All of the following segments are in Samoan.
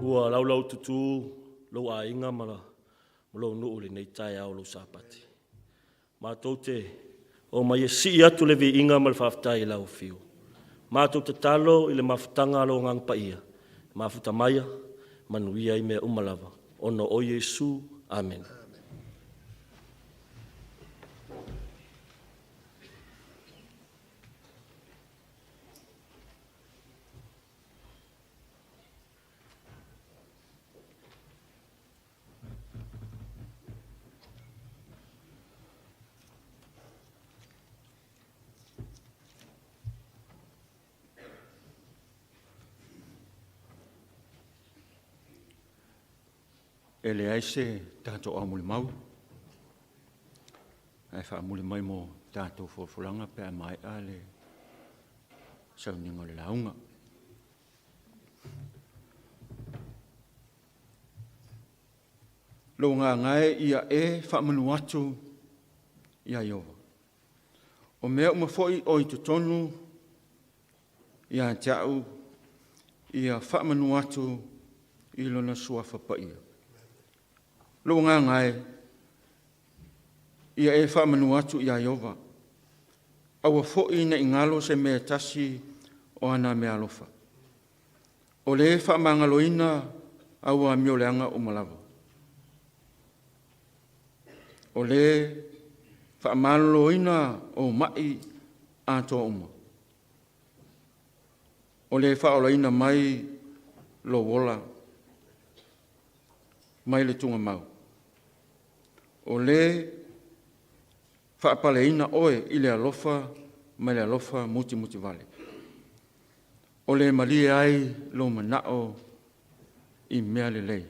Ua laulaututu lou aiga ma lou nuu i lenei taeao o lou Sapati. Matou te omai e sii atu le viiga ma le faafetai i lau afio. Matou tatalo i le mafutaga a lou Agaga Paia, mafuta maia, manuia ai mea uma lava, ona o Iesu. Amene. E leai se tatou aumolimau, ae faamuli mai mo tatou folafolaga pe a maea le sauniga o le lauga. Lou agaga e, ia e faamanu atu ia Ieova. O mea uma foi o i totonu ia te au, ia faamanu atu i Lona Suafa Paia. Lou agaga e, ia e faamanu atu ia Ieova. Aua foi ne i galo se mea e tasi o ana meaalofa. O le faamagaloina au amioleaga uma lava. O le faamaloloina o mai atoa uma. O le faaolaina mai lou ola mai le tuugamau. O le faapaleina oe i le alofa ma le alofa mutimutivale. O le malie ai lou manao i mea lelei.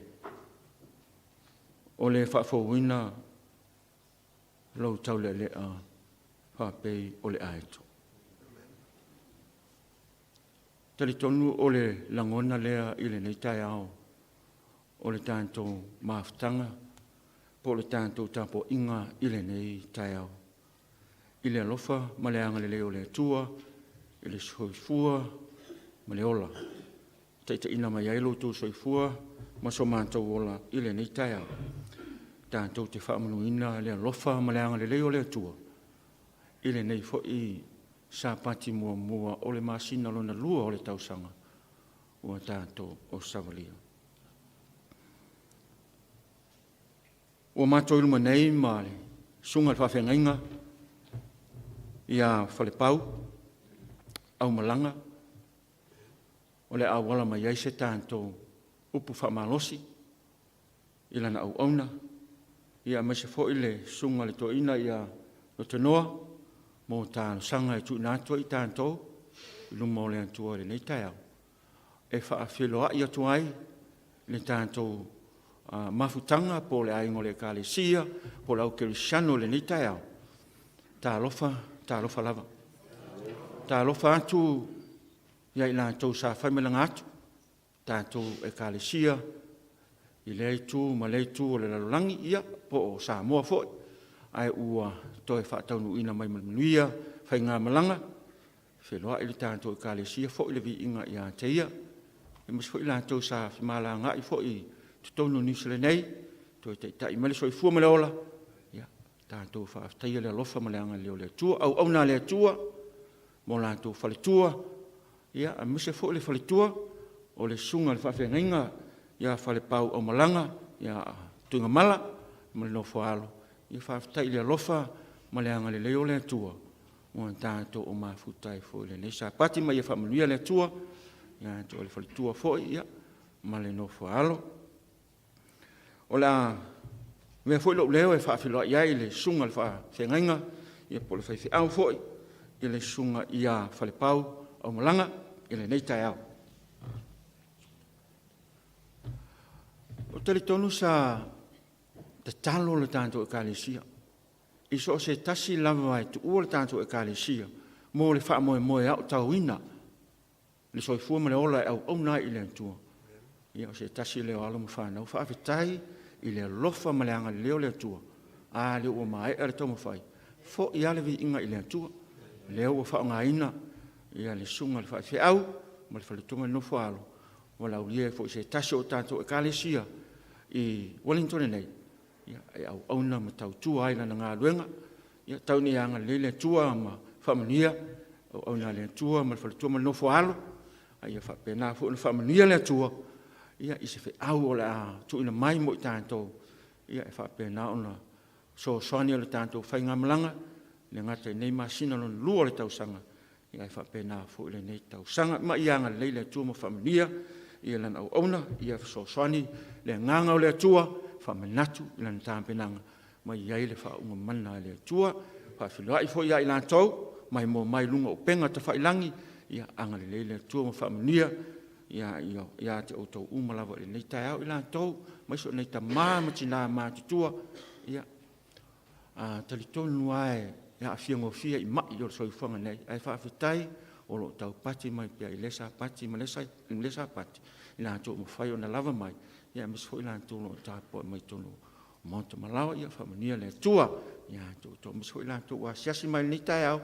O le faafouina lou taulealea faapei o le aeto. E talitonu o le lagona lea i lenei taeao o le tatou mafutaga po o le tatou tapuaiga i lenei taeao, i le alofa ma le agalelei o le Atua i le soifua ma le ola, taitaiina mai ai lo outou soifua ma so matou ola i lenei taeao. Tatou te faamanuina le alofa ma le agalelei o le Atua i lenei foi Sapati muamua o le masina lona lua o le tausaga ua tatou savalia. Ua matou i luma nei ma le susuga i le faafeagaiga ia Falepau Aumalaga, o le a auala mai ai se tatou upu faamalosi i lana auauna, aemaise foi le susuga i le toeaina ia Lotonoa mo talosaga e tuuina atu ai i tatou i luma o le Atua i lenei taeao, e faafeiloai atu ai le tatou mafutaga po o le aiga o le Ekalesia po o le au kerisiano i lenei taeao. Talofa, talofa lava. Talofa atu ia i latou sa faimalaga atu, tatou Ekalesia i lea itu ma lea itu o le lalolagi, ia po o Samoa foi, ae ua toe faataunuuina mai ma le manuia faigamalaga. E feiloai le tatou Ekalesia, foi le viiga ia te Ia, aemaise foi i latou sa femalagaai foi i totonu o Niu Sila nei, toe taitai mai le soifua ma le ola, ia tatou faafetaia le alofa ma le agalelei o le Atua. O auauna a le Atua ma o latou faletua, aemaise foi le faletua o le susuga i le faafeagaiga ia Falepau Aumalaga ia Tuigamala ma le nofo a alo, ia faafetai i le alofa ma le agalelei o le Atua ua tatou mafuta ai foi i lenei Sapati. Ma ia faamanuia le Atua ia te oe le faletua foi ma le nofo a alo. O le a avea foi lou leo e faafeiloai ai i le susuga i le faafeagaiga po o le faifeau foi i le susuga ia Falepau Aumalaga i lenei taeao. Ou te talitonu sa tatalo le tatou Ekalesia i so o se tasi lava e tuua le tatou Ekalesia mo le faamoemoe e aotauina le soifua ma le ola e auauna ai i le Atua. Ia o se tasi lea o alo ma fanau. Faafetai i le alofa ma le agalelei o le Atua, a lea ua maea le taumafai, foi lava le viiga i le Atua, o lea ua faaaogaina le susuga i le faifeau ma le faletua ma le nofo a alo Valaaulia ai foi i se tasi o tatou Ekalesia i Wellington nei, ia, e auauna ma tautua ai lana galuega. Ia, tau ina ia agalelei le Atua ma faamanuia auauna a le Atua ma le faletua ma le nofo-a-alo, a ia faapena foi ona faamanuia le Atua ia i se feau o le a tuuina mai mo i tatou, ia e faapena ona fesoasoani i le tatou faigamalaga, e le gata i lenei masina lona lua o le tausaga, ae faapena foi lenei tausaga. Ma ia agalelei le Atua ma faamanuia i lana auauna, ia fesoasoani le Agaga o le Atua e faamanatu i lana tapenaga, ma ia i ai le faauuga mana a le Atua. E faafeiloai foi ia i latou ua maimoa mai i luga o upega tafailagi, ia agalelei le Atua ma faamanuia ia te outou uma lava i lenei taeao. I latou, aemaise o nai tama ma tina matutua, ia, e talitonu lava e aafia gofie i mai o le soifuaga nei, ae faafetai o lo o taupati mai pea i lea Sapati ma lea Sapati i latou ua mafai ona lava mai, aemaise foi i latou o lo o tapuai mai i totonu o maota ma laoa. Ia faamanuia le Atua ia te outou, aemaise foi i latou ua asiasi mai i lenei taeao,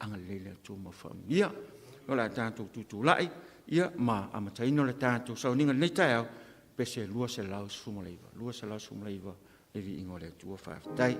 agalelei le Atua ma faamanuia. O le a tatou tutulai ma amataina le tatou sauniga i lenei taeao, pese 219, 219 le viiga o le Atua. Faafetai.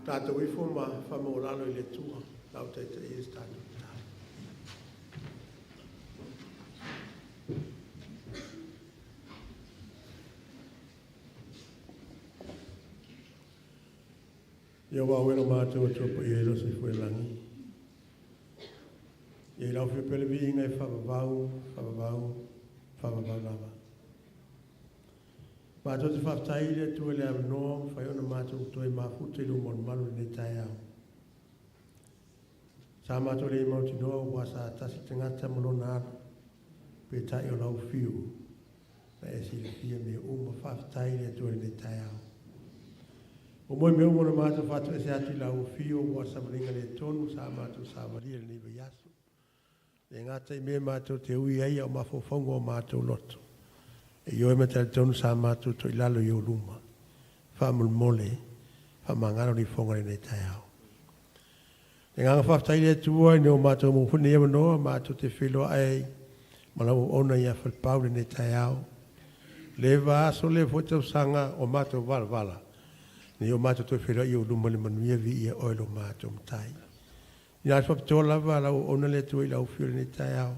Tatou ifo ma faamaualalo i le Atua, lau taitaia se tatou tatalo. Ia aua oe lo matou Atua paia i lo soifua i lagi. Ia i lau afio pea le viiga e faavavau, faavavau, faavavau lava. Matou te faafetai i le Atua i le avanoa ua mafai ona matou toe mafuta i lou malumalu i lenei taeao. Sa matou le mautinoa aua sa tasi tagata ma lona alo, peitai o lau fiu na e silafia mea uma. Faafetai i le Atua i lenei taeao. Ua moe mea uma ona matou faatoese atu i lau afio aua le savaliga le tonu sa matou savalia i lenei vaiaso. Le gata i mea matou te ui ai a o mafaufauga o matou loto. E ioe ma talitonu sa matou toilalo i ou luma. Faamolemole, faamagalo le ifoga i lenei taeao. Le agaga faafetai le Atua ina ua matou maua foi lenei avanoa matou te feiloai ai ma lau auauna ia Falepau i lenei taeao. Le va aso lea foi tausaga o matou valavala, ina ia o matou toe feiloai i ou luma i le manuia, viia oe lo matou Matai. Ina a faapitoa lava lau auauna le Atua i lau afio i lenei taeao.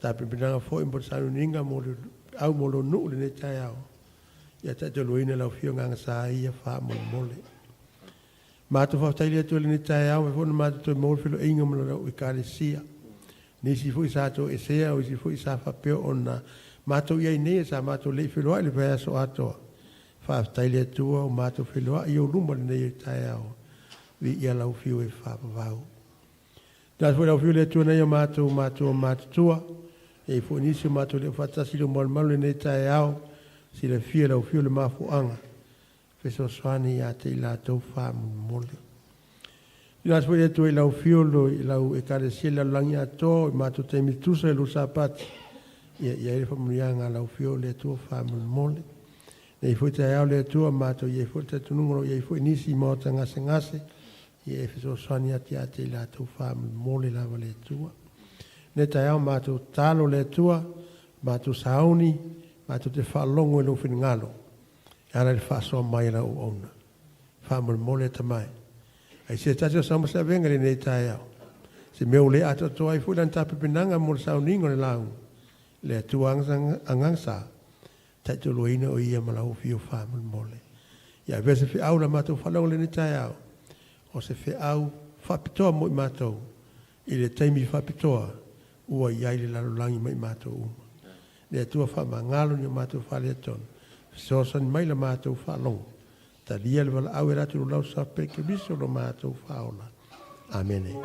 Tapenapenaga foi mo le sauniuniga mo le au mo lou nuu i lenei taeao. Ia taitaluaina lau afio Gagasa ia faamolemole. Matou faafetai le Atua i lenei taeao, mai foi na matou toe maua le feiloaiga ma lau Ekalesia. Nisi foi sa toesea, o isi foi sa faapea ona matou i ai nei, sa matou le i feiloai le vaiaso atoa. Faafetai le Atua ua matou feiloai i ou luma i lenei taeao. Viia lau afio e faavavau. Tasi foi lau afio le Atua nai o matou matua matutua. E i ai foi nisi o matou le o faatasi i lou malumalu i lenei taeao. Silafia lau afio le mafuaaga. Fesoasoani ia te i latou faamolemole. Tuuina atu foi le Atua i lau afio i lau Ekalesia i le lalolagi atoa i matou taimi tusa i lou Sapati. Ia i ai le faamanuiaga a lau afio le Atua faamolemole. Nei foi taeao le Atua matou i ai foi le talitonuga o lo o i ai foi nisi i maota gasegase. Ia e fesoasoani atu ia te i latou faamolemole lava le Atua. Nei taeao matou tatalo le Atua, matou sauni, matou te faalogo i lou finagalo. E ala i le faasoa mai a lau auauna. Faamolemole e Tama e. Ai se tasi o sama se avega i lenei taeao. Se mea ua le atoatoa ai foi lana tapenapenaga mo le sauniga o le lauga. Le Atua agagasa, taitoluaina o ia ma lau afio faamolemole. Ia avea se feau la matou faalogo i lenei taeao, o se feau faapitoa mo i matou i le taimi faapitoa ua i ai le lalolagi ma i matou uma. Le Atua faamagalo ni o matou faaletonu, fesoasoani mai la matou faalogo. Talia le valaau e latou lau sape Keriso lo matou faaola. Amene.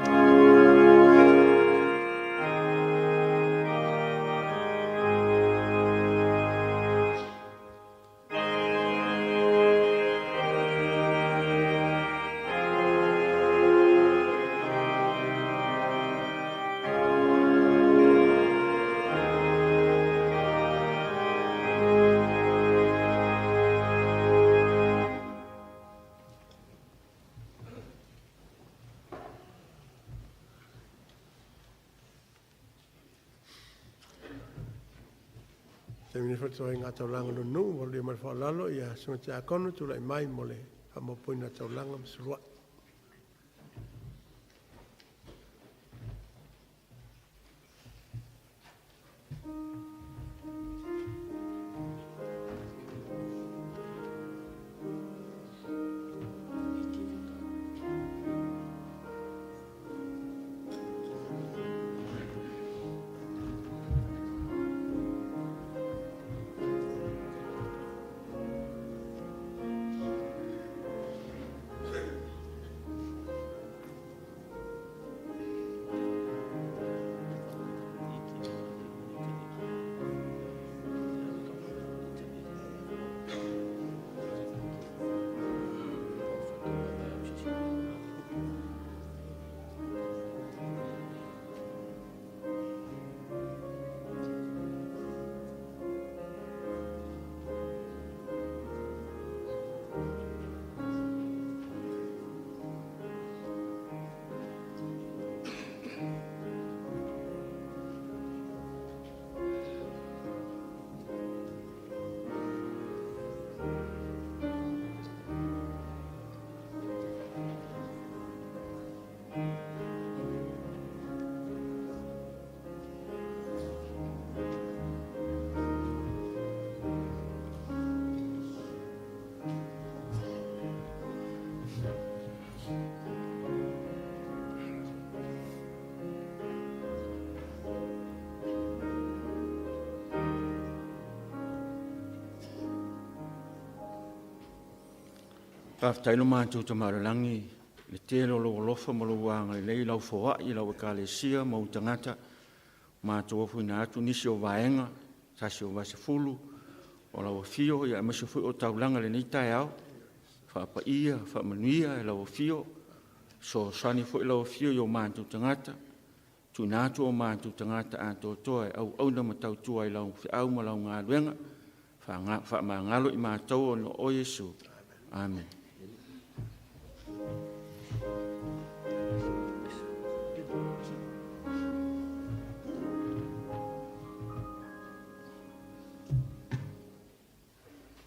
Taimi nei faatoa i ngā taulaga o le nuu, ua mai le faaaloalo ia Susuga Tiakono tulai mai mo le faamaopooina o taulaga ma suluai. Faafetai lo matou Tama i le Lagi i le tele o lou alofa ma lou agalelei i lau foai i lau Ekalesia ma ou tagata. Matou ofoina atu nisi o vaega, tasi o vaesefulu o lau afio, ia aemaise foi o taulaga i lenei taeao. Faapaia, faamanuia i lau afio, fesoasoani foi lau afio i o matou tagata. Tuuina atu o matou tagata atoatoa e auauna ma tautua i lau feau ma lau galuega. Faamagalo i matou ona o Iesu. Amene.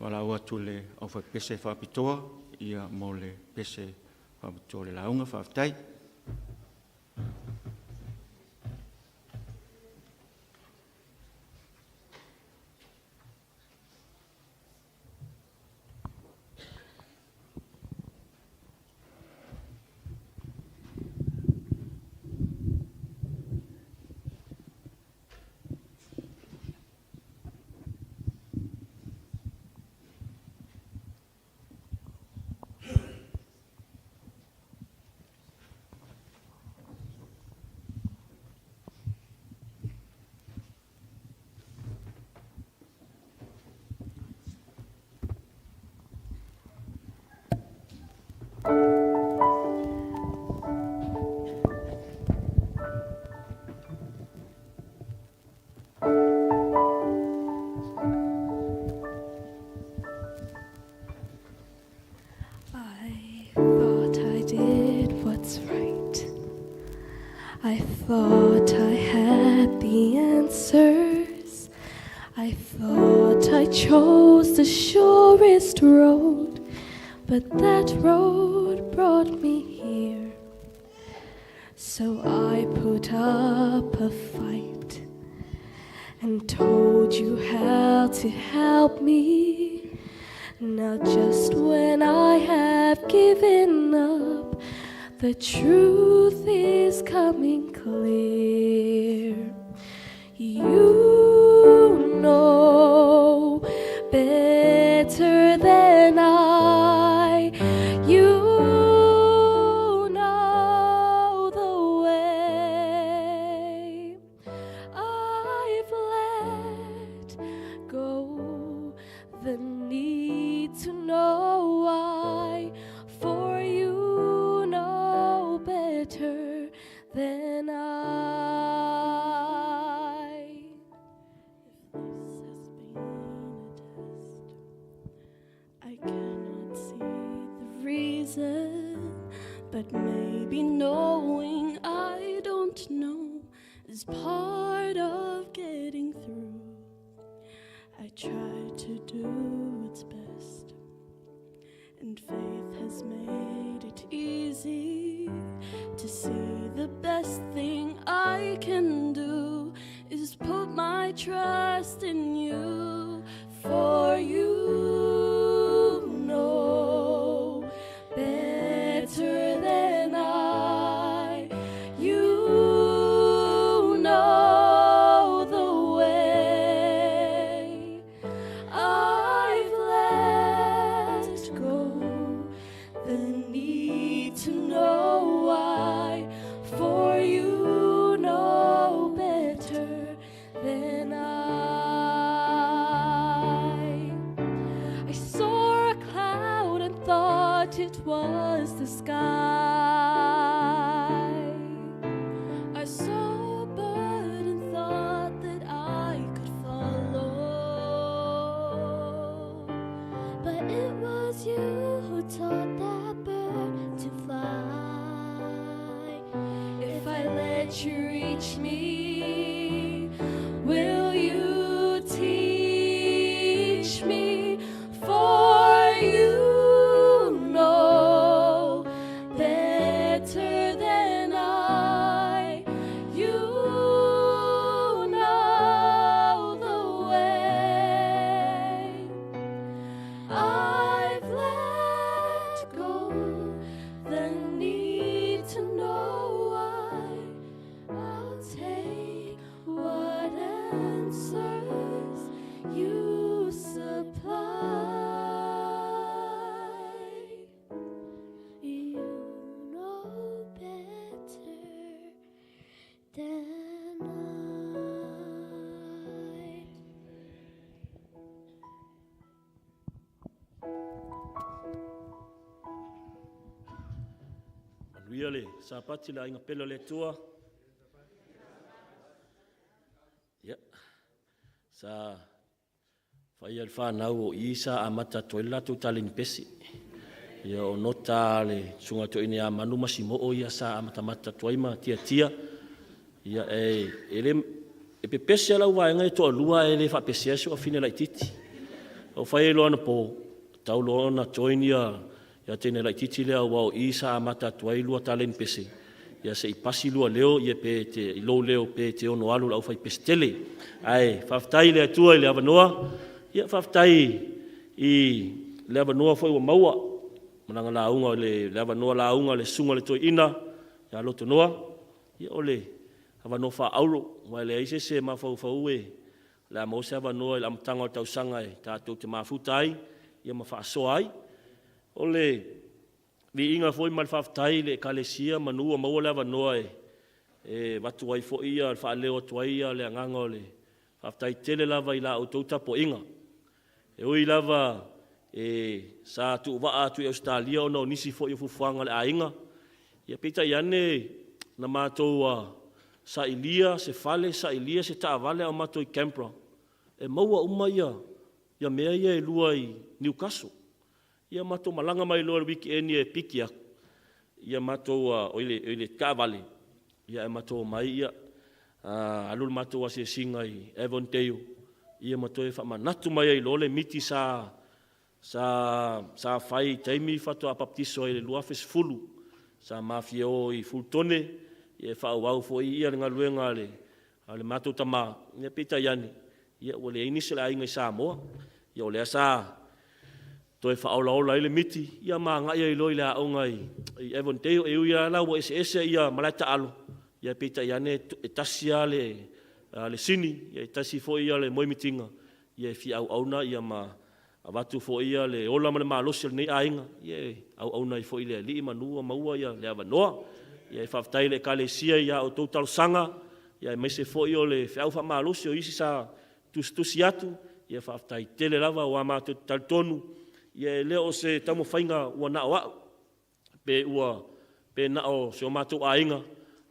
Valaau atu le aufaipese faapitoa ia mo le pese faapitoa le lauga. Faafetai. I thought I did what's right. I thought I had the answers. I thought I chose the surest road, but that road brought me here. So I put up a fight and told you how to help me. Now just when I have given up, the truth is coming clear. You know better than I. You know the way. I've let go the need to know why, for you know better than I. If this has been a test, I cannot see the reason, but maybe knowing I don't know is part of getting through. I try to do what's best, and faith has made it easy to see the best thing I can do is put my trust in you, for you know better than I. You know the way. I've let go the need to know why, for you know better than I. I saw a cloud and thought it was the sky. I saw a bird and thought that I could follow, but it was you who taught that bird to fly. If I let you reach me, will you teach me? For you know better than I. You know the way. I've let go the need to know why. I'll take what answers you supply. You know better than I. Manuia le Sapati le aiga pele o le Atua. Sa faia le fanau o i sa amata atu ai le latou taleni pese. Ia o nota a le susuga toeaina ia Manu ma Simo'o ia sa amatamata atu ai ma tiatia. Ia e, e le e pepese lau vaega e toalua ae le faapesea si ou afine laitiiti. O fai ai loa anapo, tau loa ona join ia ia teine laitiiti lea aua o i sa amata atu ai lua taleni pese. Ia se i pasi lua leo ia pe te, i lou leo pe te ono alu i le aufaipese tele. Ae faafetai i le Atua i le avanoa. Ia faafetai i le avanoa foi ua maua ma lana lauga le avanoa lauga a le susuga i le toeaina ia Lotonoa. Ia o le avanoa faaauro aua e leai se isi e mafaufau e o le a maua se avanoa i le amataga o le tausaga e tatou te mafuta ai ia ma faasoa ai. O le viiga foi ma le faafetai i le Ekalesia manu ua maua le avanoa e avatu ai foi ia faaleo atu ai le agaga o le faafetai tele lava i la outou tapuaiga. E ui lava e sa tuuvaa atu i Ausetalia ona o nisi foi o fuafuaga a le aiga, ia peitai ane na matou sailia se fale, sailia se taavale a o matou i Canberra, e maua uma ia mea ia e lua i Newcastle. Ia matou malaga mai loa i le weekend e piki atu ia matou oi le taavale, ia ae matou omai ia alu le matou asiasiga i Avondale, ia ma toe faamanatu mai ai loa le miti sa fai i taimi faatoa papatiso ai i le 2010. Sa mafia o i Fultone ia e faaauau foi ia le galuega a le matou tama, ia peitai ane, ia ua leai nisi o le aiga i Samoa. Ia o lea sa toe faaolaola ai le miti, ia ma agai ai loa i le aoga i Avondale. E ui lava la ua eseese ia malae taalo, ia peitai ane e tasi lava le sini, e tasi foi le moemitiga, ia e fia auauna ma avatu foi le ola ma le malosi o lenei aiga, ia e auauna ai foi i le Alii manu ua maua le avanoa. Ia e faafetai i le Ekalesia i a outou talosaga, ia aemaise foi o le feau faamalosi o isi sa tusitusi atu, ia faafetai tele lava aua matou te talitonu, ia e le o se taumafaiga ua na o au, pe ua pe na o si o matou aiga,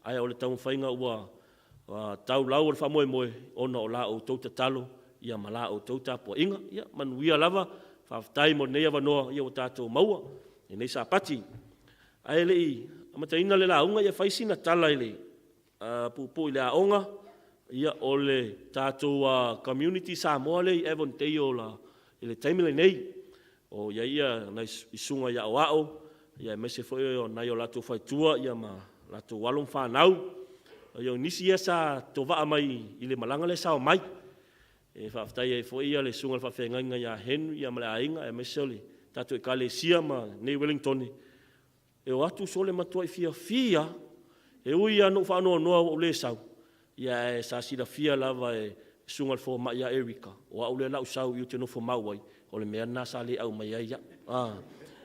ae o le taumafaiga ua tau lau o le faamoemoe ona o la outou tatalo ia ma la outou tapuaiga. Ia manuia lava, faafetai mo lenei avanoa ia ua tatou maua i lenei Sapati. Ae le i amataina le lauga, ia fai sina tala i le puupuu i le aoga. Ia o le tatou community Samoa lea i Avondale i le taimi lenei, o i ai nai susuga i aoao, ia aemaise foi o nai o latou faletua ma latou alo ma fanau. O nisi ia sa tovaa mai i le malaga lea sa omai. E faafetai ai foi le susuga i le faafeagaiga ia Henry ma le aiga, aemaise o le tatou Ekalesia ma nei Ueligitone, e o atu sole matuai fiafia lava. E ui lava ina ou faanoanoa ua ou le sau, ae sa silafia lava e le susuga i le fomai ia Erika, o au lea o le a ou sau i i ou te nofomau ai, o le mea lena sa le au mai ai au.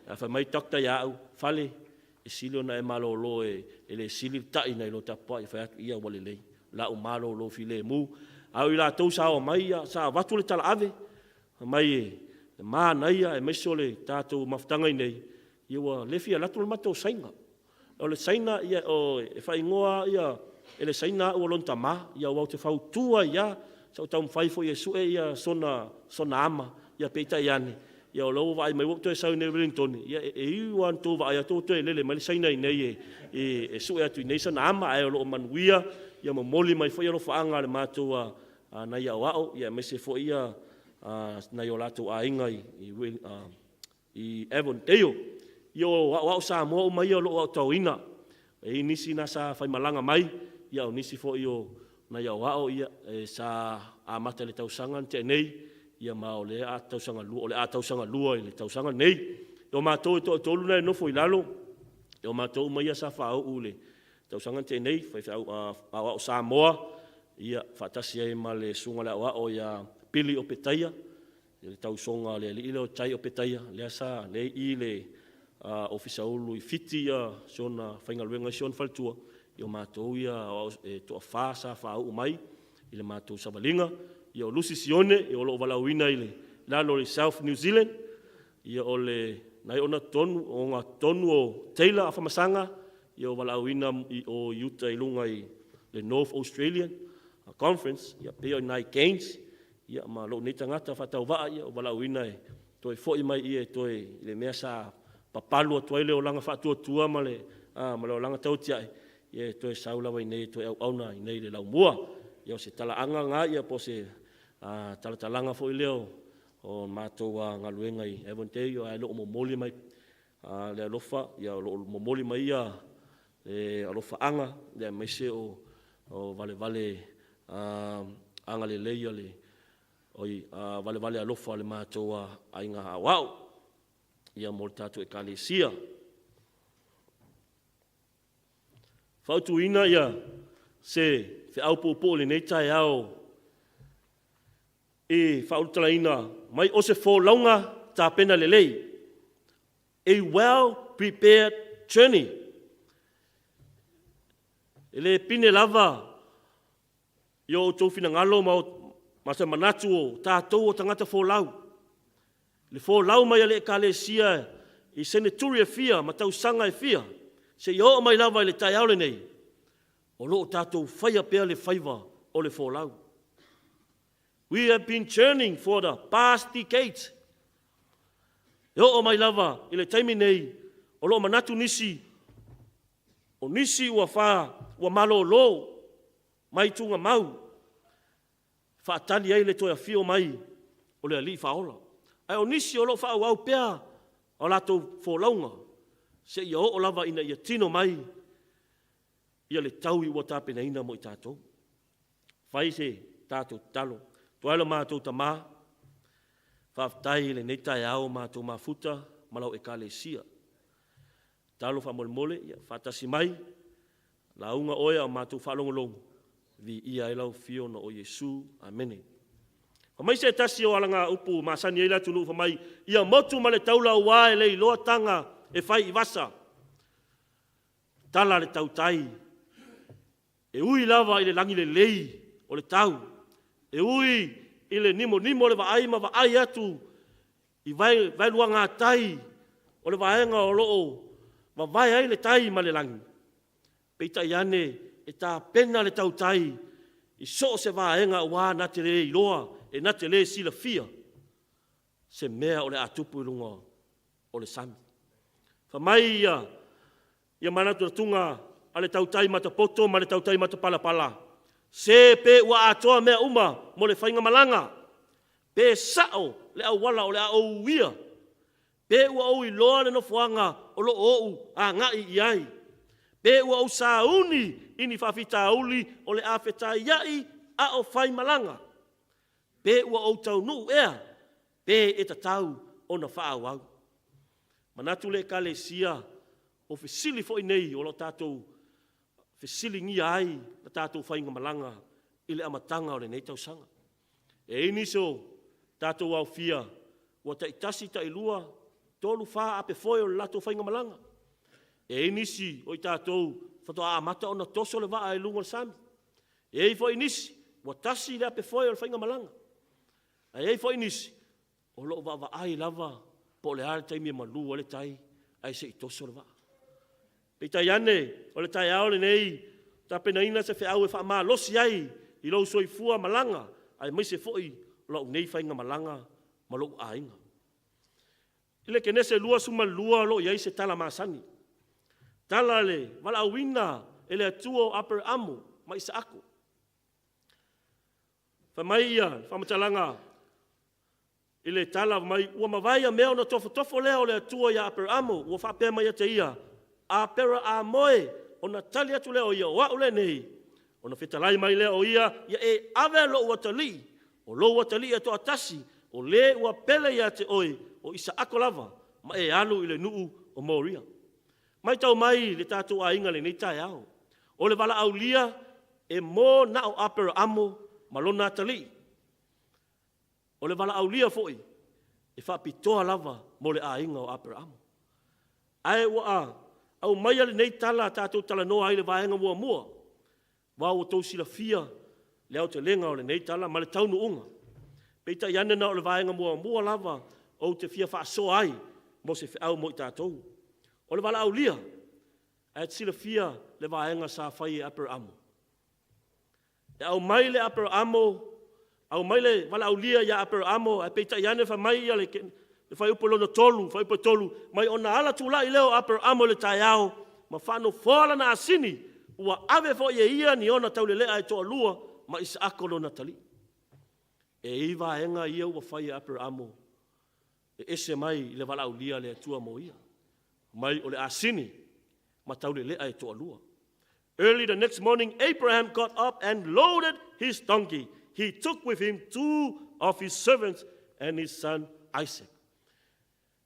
Ae fai mai le doctor ia au, Fale, e sili ona e malolo e le sili le tai nai lo le tapuai. Ou fai atu, ia ua lelei, o le a ou malolo filemu. A o i latou sa omai sa avatu le talaave, fai mai e manaia aemaise o le tatou mafutaga i inei, ia ua le fia alu atu le matou Saina. O le Saina e faaigoa lava e le Saina au o lona tama, aua ou te fautua ai lava. Sa ou taumafai foi e sue sona ama, ia peitai ane, o lea ua vaai mai ua ou toe sau i Ueligitone, ia e ui lava ina outou vaai atu ua toe lele mai le Saina i inei e sue atu i inei sana ama, ae o lo o manuia. Ia momoli mai foi alofaaga a le matou nai aoao aemaise foi nai o latou aiga i Avondale. Ia o aoao Samoa uma ia o lo o aotauina, e i ai nisi na sa faimalaga mai, a o nisi foi o nai aoao sa amata i le tausaga na tea nei, ia ma o le a tausaga lua i le tausaga lenei. O matou e toatolu la e nofo i lalo, o matou uma ia sa faauu i le tausaga na tea nei, faifeau aoao Samoa, ia faatasi ai ma le susuga i le aoao ia Pili Opetaia, le tausoga a le alii lea o Tai Opetaia, lea e i i le Ofisa Sili i Fiti si ona faigaluega ai si ona faletua, ia o matou ia aoao e toafa sa faauu mai i le matou savaliga. Ia o Lucy Sione o lo o valaauina i lalo i le South New Zealand, ia o lena e ogatotonu o Taylor Afamasaga, ia o valaauina i o i uta i luga i le North Australia Conference, ia pei o nai Games. Ia, ma lou nei tagata faatauvaa, ia, ua valaauina e toe foi mai ia e toe i le mea sa papalu atu ai le olaga faatuatua ma le, a, ma le olaga tautiae, ia e toe sau lava i inei e toe auauna i inei i le laumua. Ia o se talaaga lena, ia po o se a, talatalaga foi lea o, o matou a, galuega i Avondale, ae o lo o momoli mai a, le alofa, ia o lo o momoli mai ia e alofaaga, ia aemaise o, o valevale a, agalelei a le, oi, a, valevale alofa a le matou a, aiga aoao, ia mo le tatou Ekalesia. Fautuaina ia se feau puupuu i lenei taeao i faaulutalaina mai o se folauga tapena lelei, a well prepared journey. E le pine lava i o outou finagalo ma se manatu o tatou o tagata folau. Le folau mai a le Ekalesia i seneturi e fia ma tausaga e fia, seia oo mai lava i le taeao lenei, o lo o tatou faia pea le faiva o le folau. We have been journeying for the past decades. E oo mai lava i le taimi nei, o lo o manatu nisi, o nisi ua fa, ua malolo mai tugamau, faatali ai le toe afio mai o le Alii Faaola. Ae o nisi o lo o faaauau pea a latou folauga seia oo lava ina ia tino mai ia le taui ua tapenaina mo i tatou. Fai se tatou tatalo. Tuai lo matou Tama, faafetai i lenei taeao matou mafuta ma lau Ekalesia. Tatalo faamolemole, ia faatasi mai, lauga oe a o matou faalogologo, viia ai lau afio ona o Iesu. Amene. Fai mai se tasi o alagaupu masani ai le atunuu, fai mai, ia motu ma le taula aua e le iloa taga e fai i vasa. Tala a le tautai, e ui lava i le lagi lelei o le tau, e ui i le nimonimo o le vaai ma vaai atu i vaeluaga tai o le vaega o lo o vavae ai le tai ma le lagi, peitai ane e tapena le tautai i so o se vaega aua na te le iloa, e na te le silafia se mea o le a tupu i luga o le sami. Fai mai ia manatunatuga a le tautai matapoto ma le tautai matapalapala, se pe ua atoa mea uma mo le faigamalaga, pe sa'o le auala o le a ou uia, pe ua ou iloa le nofoaga o lo o ou agai i ai, pe ua ou sauni i ni faafitauli o le a fetaiai a o faimalaga, pe ua ou taunuu ea, pe e tatau ona faaauau. Manatu le Ekalesia, o fesili foi nei o lo o tatou fesiligia ai le tatou faigamalaga i le amataga o lenei tausaga. E i ai nisi o tatou aofia ua taitasi, tailua, tolu, fa apefoe o le latou faigamalaga. E i ai nisi o i tatou faatoa amata ona toso le vaa i luga o le sami. E i ai foi nisi ua tasi le apefoe o le faigamalaga. Ae i ai foi nisi o lo o vaavaai lava po o le a le taimi e malu ai le tai ae se i toso le vaa. Peitai ane, o le taeao lenei, tapenaina se feau e faamalosi ai i lou soifua malaga, aemaise foi o lau nei faigamalaga ma lou aiga. I le Kenese 22 o lo o i ai se tala masani, tala le valaauina e le Atua o Aperamo ma Isaako. Fai mai ia le faamatalaga i le tala mai, ua mavae ia mea ona tofotofo lea o le Atua ia Aperamo, ua faapea mai ia te ia, Aperamo e, ona tali atu lea o ia, o a'u lenei. Ona fetalai mai lea o ia, ia e ave lou atalii, o lou atalii e toatasi, o le ua pele ia te oe, o Isaako lava, ma e alu i le nuu o Moria. Matau mai le tatou aiga i lenei taeao, o le valaaulia e mo na o Aperamo ma lona atalii. O le valaaulia foi e faapitoa lava mo le aiga o Aperamo. Ae ua aumaia lenei tala tatou talanoa ai i le vaega muamua, aua ua outou silafia le aotelega o lenei tala ma le taunuuga. Peitai ane na o le vaega muamua lava ou te fia faasoa ai mo se feau mo i tatou. O le valaaulia, ae te silafia le vaega sa fai e Aperamo. E aumai le Aperamo Aumai le valaaulia ia Aperaamo, ae peitai ane fai mai ia le, le fuaiupu lona tolu, fuaiupu e tolu, mai ona ala tulai lea o Aperaamo i le taeao ma faanofoa lana asini, ua ave foi e ia ni ona taulelea e toalua ma Isaako lona atalii. E i ai vaega ia ua fai e Aperaamo e ese mai i le valaaulia a le Atua mo ia, mai o le asini ma taulelea e toalua. Early the next morning, Abraham got up and loaded his donkey. He took with him two of his servants and his son Isaac.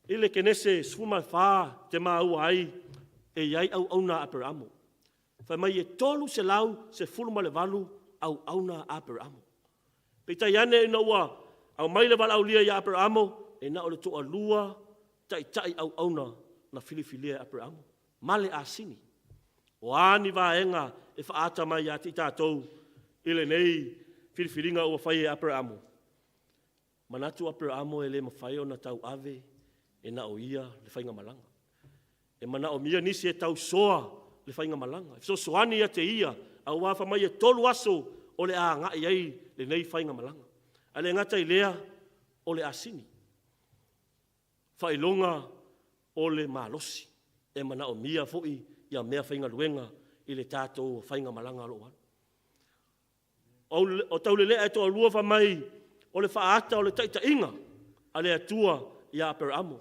I le Kenese 14 te maua ai e i ai auauna a Aperamo. Fai mai e 318 auauna a Aperamo. Peitai ane ina ua aumai le valaaulia ia Aperamo, e na o le toalua taitai auauna na filifilia e Aperamo, ma le asini. O a ni vaega e faaata mai ia te i tatou i lenei filifiliga ua fai e Aperamo? Manatu Aperamo e le mafai ona tauave e na o ia le faigamalaga. E manaomia nisi e tausoa le faigamalaga, e fesoasoani ia te ia, aua fai mai e tolu aso o le a agai ai lenei faigamalaga. Ae le gata i lea, o le asini, faailoga o le malosi, e manaomia foi ia meafaigaluega i le tatou faigamalaga o lo o alu. O taulelea e toalua fai mai o le faaata o le taitaiga a le Atua ia Aperamo.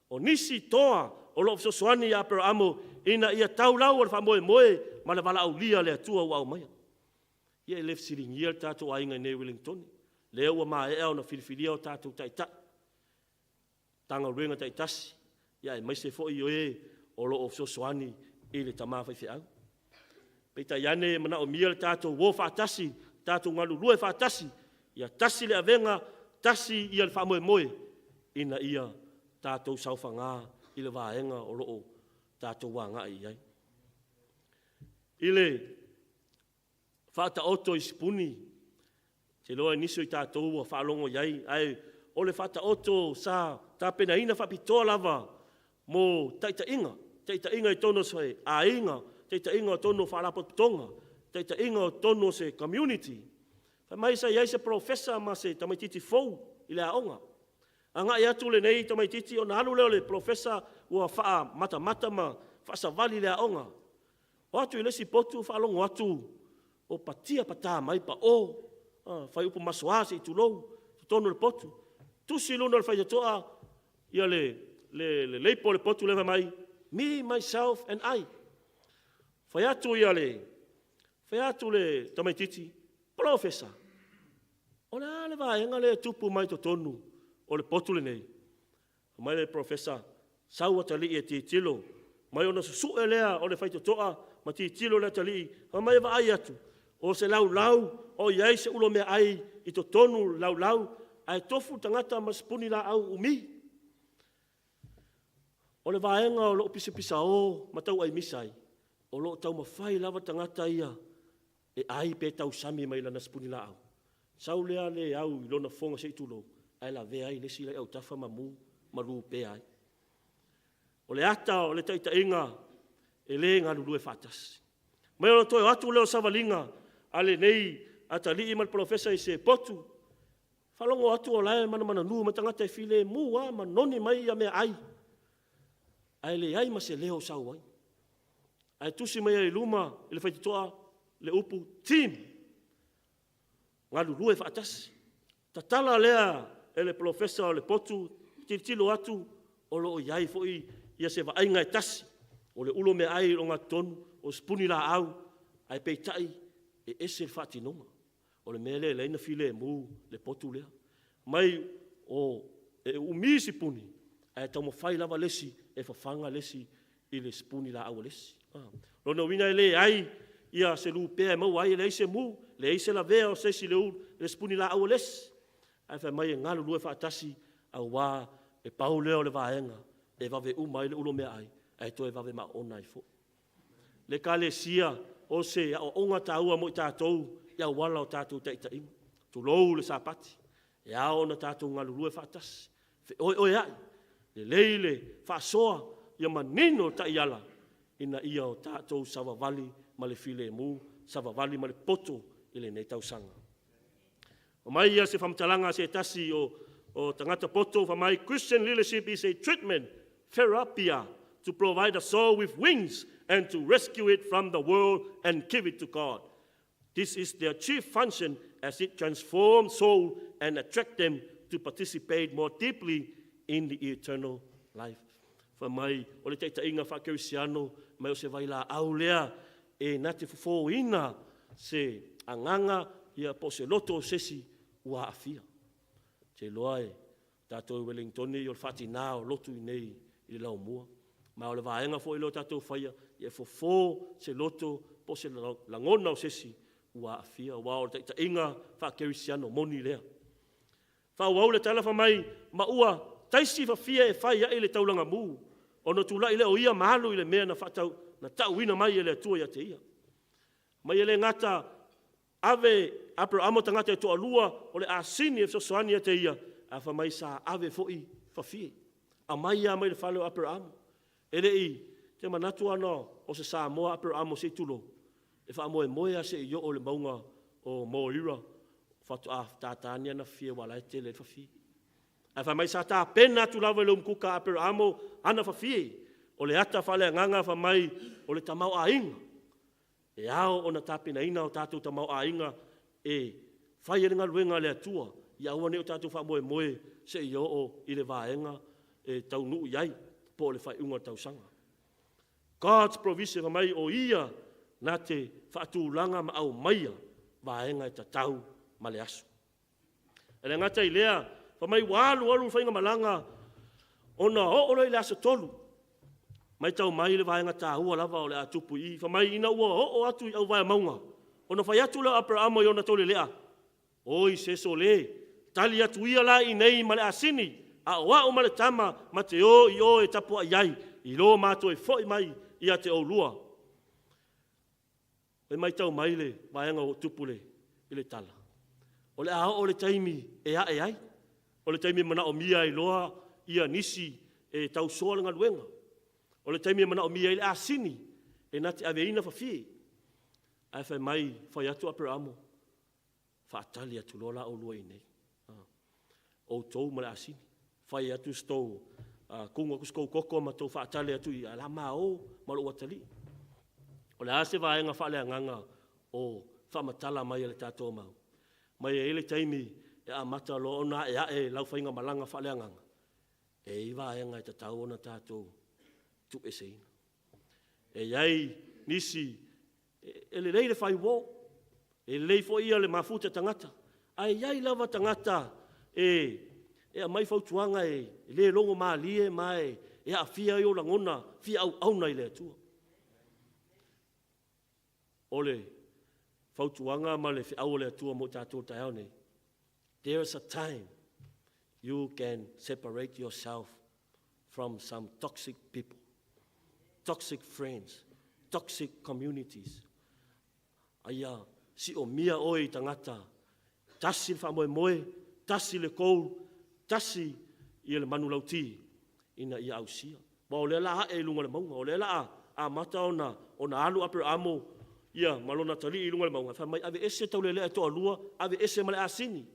O nisi toa o lo o fesoasoani ia Aperamo ina ia tau lau o le faamoemoe ma le valaaulia a le Atua ua aumaia. Ia e le fesiligia le tatou aiga i inei i Ueligitone, lea ua maea ona filifilia o tatou taitai, Matagaluega taitasi, ia aemaise foi o e o lo o fesoasoani i le tama faifeau. Peitai ane e manaomia le tatou o faatasi, tatou galulue faatasi, ia tasi le avega, tasi ia le faamoemoe ina ia tatou saofaga i le vaega o lo o tatou agai i ai. I le faataoto i sipuni, ou te iloa o nisi o tatou ua faalogo i ai, ae o le faataoto sa tapenaina faapitoa lava mo taitaiga, taitaiga i totonu o se aiga, taitaiga i totonu o faalapotopotoga, taitaiga i totonu o se community. Fai mai sa i ai se polofesa ma se tamaitiiti fou i le aoga. Agai atu lenei tamaitiiti ona alu lea o le polofesa ua faamatamata ma faasavali i le aoga. O atu i le isi potu faalogo atu o patia pata mai pao, fai upu masoa se i tulou, totonu o le potu. Tusi i luga o le faitotoa ia le label o le potu lea fai mai, me, myself and I. Fai atu ia le, fai atu le tamaitiiti, polofesa, o le a le vaega lea e tupu mai totonu o le potu lenei? Fai mai le polofesa, sau atalii e tilotilo, mai ona susue lea o le faitotoa ma tilotilo le atalii, fai mai e vaai atu, o se laulau o i ai se ulo meaai i totonu o le laulau, ae tofu le tagata ma le sipuni laau umi. O le vaega o lo o pisapisao ma tauaimisa ai, o lo o taumafai lava tagata ia e ai pe tausami mai lana sipuni laau. Sau lea le au i lona fofoga se i tulou, ae lavea ai le isi la e i autafa ma mu ma lupea ai. O le ata o le taitaiga e le galulue faatasi. Mai ona toe o atu lea o savaliga a lenei atalii ma le polofesa i se potu, faalogo atu o la e manumanunu mai tagata e filemu lava ma noni mai meaai, ae leai ma se leo o sau ai. Ae tusi mai ai i luma i le faitotoa le upu team, galulue faatasi. Tatala lea e le polofesa o le potu, tilotilo atu o lo o i ai foi ia se vaaiga e tasi, o le ulo meaai i le ogatotonu, o sipuni laau, ae peitai e ese le faatinoga. O le mea lea e ala ai ona filemu le potu lea. Mai o, e umi sipuni, ae taumafai lava le isi e fafaga le isi i le sipuni laau a le isi. O lona uiga e leai ia se lupea e maua ai, e leai se mu, leai se lavea o se isi i le sipuni laau a le isi. Ae fai mai e galulue faatasi aua e pau lea o le vaega e vave uma ai le ulo meaai ae toe vave maona ai foi. Le Ekalesia, o se aoaoga taua mo i tatou i auala o tatou taitaiga. Tulou le Sapati, e ao ona tatou galulue faatasi, feoeoeai, lelei le faasoa, ia manino taiala ina ia o tatou savavali ma le filemu, savavali ma le poto i lenei tausaga. Fai mai ia se faamatalaga a se tasi o o tagata poto, fai mai, Christian leadership is a treatment, therapia, to provide the soul with wings and to rescue it from the world and give it to God. This is their chief function as it transforms soul and attract them to participate more deeply in the eternal life. Fai mai, o le taitaiga faakerisiano mai o se vailaau lea e na te fofōina se agaga ia po o se loto o se isi ua aafia. Ou te iloa e tatou i Wellingtone o le faatina o lotu i nei i le laumua. Ma o le vaega foi lea o tatou faia, ia fofo se loto po o se lagona o se isi ua aafia, aua o le taitaiga faakerisiano moni lea. Faaauau le tala fai mai, ma ua taisi fafie e fai ai le taulaga mu, ona tulai lea o ia ma alu i le mea na faatau na tauina mai e le Atua ia te ia. Mai e le gata ave Aperamo tagata e toalua o le asini e fesoasoani ia te ia, ae fai mai sa ave foi fafie. Aumai lava mai le fale o Aperamo. E le i, te manatu ana o se Samoa Aperamo se i tulou, e faamoemoe lava se i oo i le mauga o Moira faatoa tata ni ana fafie aua o la e tele ai fafie. Ae fai mai sa tapena atu lava i le umukuka a Aperamo ana fafie. O le ata faaleagaga fai mai o le tamaoaiga. E ao ona tapenaina o tatou tamaoaiga e fai ai le galuega a le Atua, ia aua ne i o tatou faamoemoe se i oo i le vaega e taunuu i ai po o le faaiuga o le tausaga. God's provision, fai mai o Ia na te faatulaga ma aumaia vaega e tatau ma le aso. E le gata i lea, fai mai ua alu alu le faigamalaga ona oo lea i le aso 3, matau mai le vaega taua lava o le a tupu i i, fai mai ina ua oo atu i auvae mauga, ona fai atu lea o Aperamo i ona taulelea, Oi se sole, tali atu ia la i inei ma le asini, a o au ma le tama ma te o i o e tapuai ai, i lo ma toe foi mai ia te oulua. E matau mai le vaega ua tupu i le tala, o le a oo le taimi e ae ai, o le taimi e manaomia ai loa ia nisi e tausoa le galuega, o le taimi e manaomia ai le asini e na te aveina fafie. Ae fai mai, fai atu Aperamo, faatali atu loa la oulua i inei, outou ma le asini, fai atu se tou, kuga atu se tou toto ma tou faatali atu i, ae o le a ma o ma lou atalii. O le a se vaega faaleagaga o faamatala mai e le tatou mau? Mai e i ai le taimi e amata loa ona aeae lau faigamalaga faaleagaga, e i ai vaega e tatau ona tatou tuueseina. E i ai nisi, e lelei le fai uo, e lelei foi le mafuta tagata, ae i ai lava tagata e aumai fautuaga e le logomalie ma e aafia ai ou lagona fia auauna i le Atua. O le fautuaga ma le feau a le Atua mo tatou i le taeao nei, there is a time you can separate yourself from some toxic people, toxic friends, toxic communities. Aia siomia oe i tagata, tasi le faamoemoe, tasi le goal, tasi ia le manulauti ina ia ausia. Aua o lea o le a ae i luga o le mauga, o lea o le a amata ona alu Aperamo ia ma lona atalii i luga o le mauga, fai mai, aveese taulelea e toalua, aveese ma le asini,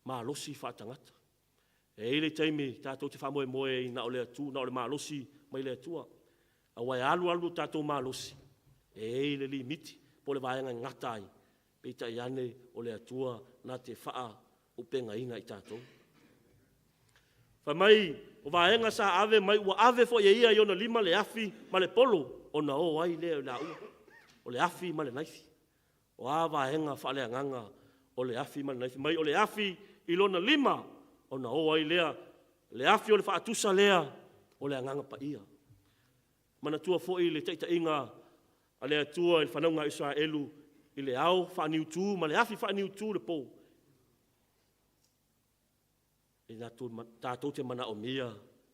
malosi faatagata. E i ai le taimi tatou te faamoemoe ai na o le Atua, na o le malosi mai le Atua. Aua e alu alu lo tatou malosi, e i ai le limiti po o le vaega e gata ai, peitai ane o le Atua na te faaaupegaina i tatou. Fai mai, o vaega sa ave mai, ua ave foi e ia i ona lima le afi ma le polo, ona o ai lea o le aua. O le afi ma le naifi. O a vaega faaleagaga o le afi ma le naifi mai o le afi i lona lima, ona o ai lea, le afi o le faatusa lea o le Agaga Paia. Manatua foi le taitaiga a le Atua i le fanauga a Isaraelu i le ao faaniutu ma le afi faaniutu i le po. E tatou te manaomia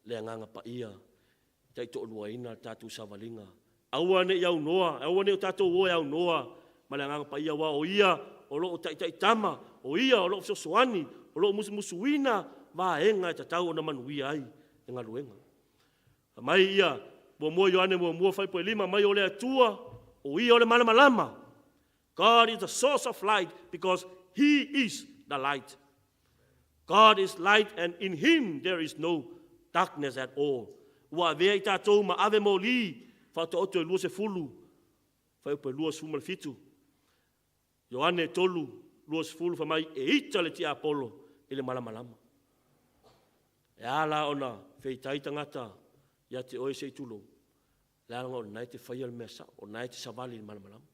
le Agaga Paia e taitoaluaina le tatou savaliga. Aua ne i aunoa, aua ne i o tatou o e aunoa ma le Agaga Paia, aua o Ia o lo o taitaitama, o Ia o lo o fesoasoani, o lo o musumusuina vaega e tatau ona manuia ai le galuega. Fai mai ia, 1 Ioane 1 fuaiupu 5, mai o le Atua, o Ia o le malamalama. God is the source of light because He is the light. God is light and in him there is no darkness at all. Ua avea i tatou ma ave moli, Faataoto e 20, fuaiupu e 27. Ioane 3, 20 fai mai, e ita le tiapolo i le malamalama. E a la ona feitai tagata ia te oe se i tulou, leaga o lena e te faia le mea sao, o lena e te savali i le malamalama.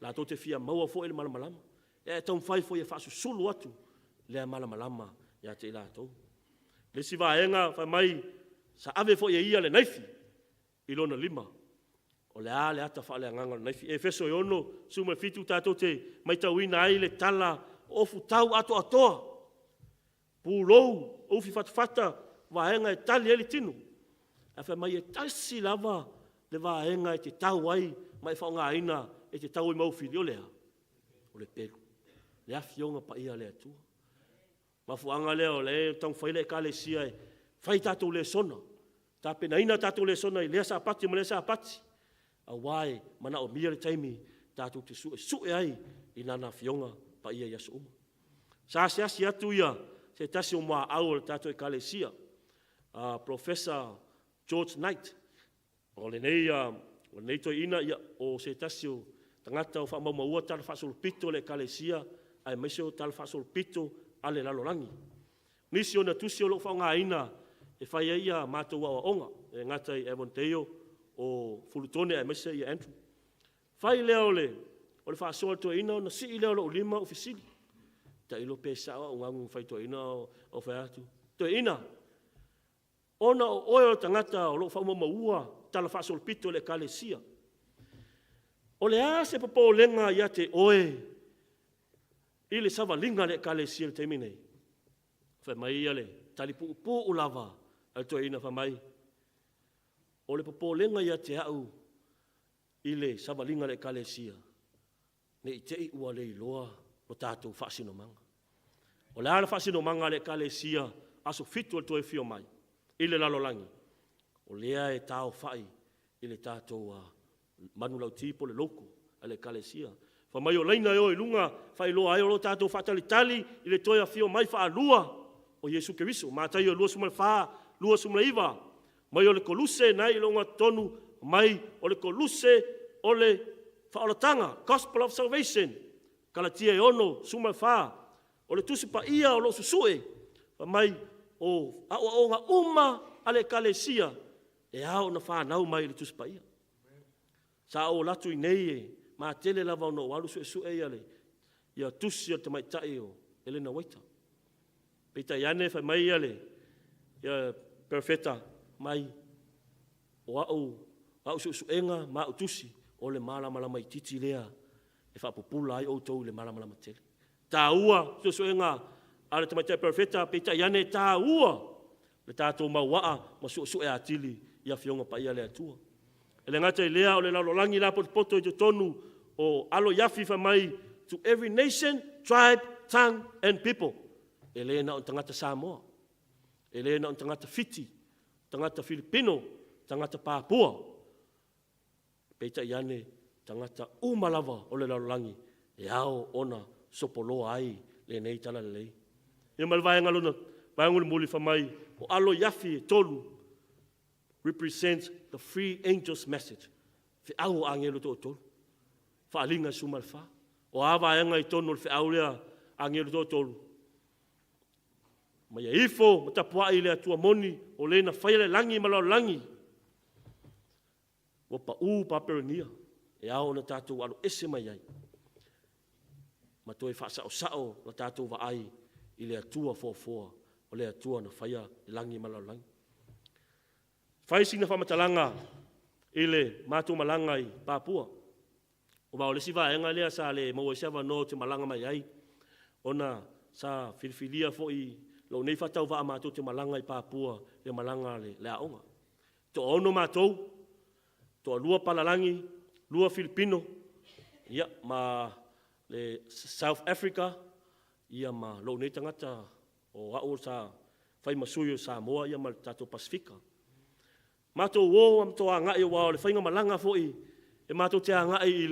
Latou te fia maua foi le malamalama, e taumafai foi e faasusulu atu lea malamalama ia te i latou. Le isi vaega fai mai, sa ave foi e ia le naifi i lona lima. O le a le ata faaleagaga o le naifi? Efeso e 6, 17 tatou te maitauina ai le tala o ofutau atoatoa, pulou, ufi fatafata, vaega e tali ai le tino. Ae fai mai e tasi lava le vaega e te tau ai ma e faaaogaina e te tau ai ma ou fili, o le a? O le pelu, le Afioga Paia a le Atua. Mafuaaga lea o lea e taumafai le Ekalesia e fai tatou lesona, tapenaina tatou lesona i lea Sapati ma lea Sapati, aua e manaomia le taimi tatou te suesue ai i Lana Afioga Paia i aso uma. Sa asiasi atu ia se tasi o muaau o le tatou Ekalesia, Professor George Knight. O lenei toeaina, ia, o se tasi o tagata o faamaumaua tala faasolopito a le Ekalesia, aemaise o tala faasolopito a le lalolagi. Nisi o ona tusi o lo o faaaogaina e fai ai a matou aoaoga, e le gata i Avondale, o Fulutone aemaise ia Andrew. Fai lea o le faasoa a le toeaina ona sii lea o lou lima ou fesili. Tailo pe sao au gagu na fai toeaina o fai atu. Toeaina, ona o oe o le tagata o lo o faamaumaua tala faasolopito a le Ekalesia, o le a se popolega ia te oe i le savaliga a le Ekalesia i le taimi nei? Fai mai ia le tali puupuu lava a le toeaina, fai mai, o le popolega ia te au i le savaliga a le Ekalesia, ne i te i ua le iloa lo tatou faasinomaga. O le a le faasinomaga a le Ekalesia aso 7 o le toe afio mai i le lalolagi? O lea e taaofai i le tatou manulauti po o le logo a le Ekalesia. Fai mai o laina e o i luga faailoa ai o lo o tatou faatalitali i le toe afio mai faalua o Iesu Keriso. Mataio 24, 29, mai o le koluse na i le ogatotonu, mai o le koluse o le faaolataga, gospel of salvation. Kalatia e 6, 14, o le Tusi Paia o lo o susue, fai mai o aoaoga uma a le Ekalesia e ao ona fanau mai i le Tusi Paia. Sa ou alu atu i inei e matele lava ona ou alu suesue ia tusi a le tamaitai o Elena Uaita. Peitai ane fai mai le perofeta mai o au suesuega ma au tusi o le malamalama itiiti lea e faapupula ai outou i le malamalama tele. Taua suesuega a le tamaitai perofeta, peitai ane e taua le tatou mauaa ma suesue atili i Afioga Paia a le Atua. E le gata i lea, o le lalolagi lapotopoto i totonu o alo i afi fai mai, to every nation, tribe, tongue and people. E le na o tagata Samoa, e le na o tagata Fiti, tagata Filipino, tagata Papua, peitai ane tagata uma lava o le lalolagi e ao ona sopoloa ai lenei talalelei. Ia ma le vaega lona vaega mulimuli fai mai o alo i afi e tolu represents the three angels message. Feau o agelu toatolu. Faaliga 14. O a vaega i totonu o le feau lea agelu toatolu? Ma ia ifo ma tapuai i le Atua moni o le na faia le lagi ma le lalolagi. Ua pau Papelonia e ao ona tatou aloese mai ai ma toe faasaosao la tatou vaai i le Atua foafoa, o le Atua na faia le lagi ma le lalolagi. Fai sina faamatalaga i le matou malaga i Papua. Aua o le isi vaega lea sa le maua ai se avanoa ou te malaga mai ai, ona sa filifilia foi lou nei faatauvaa matou te malaga i Papua i le malaga a le aoga. Toaono matou, toalua palalagi, lua Filipino, ia, ma le South Africa, ia ma lou nei tagata o au sa fai ma sui o Samoa ia ma le tatou Pasefika. Matou o matou agai aua o le faigamalaga foi e matou te agai i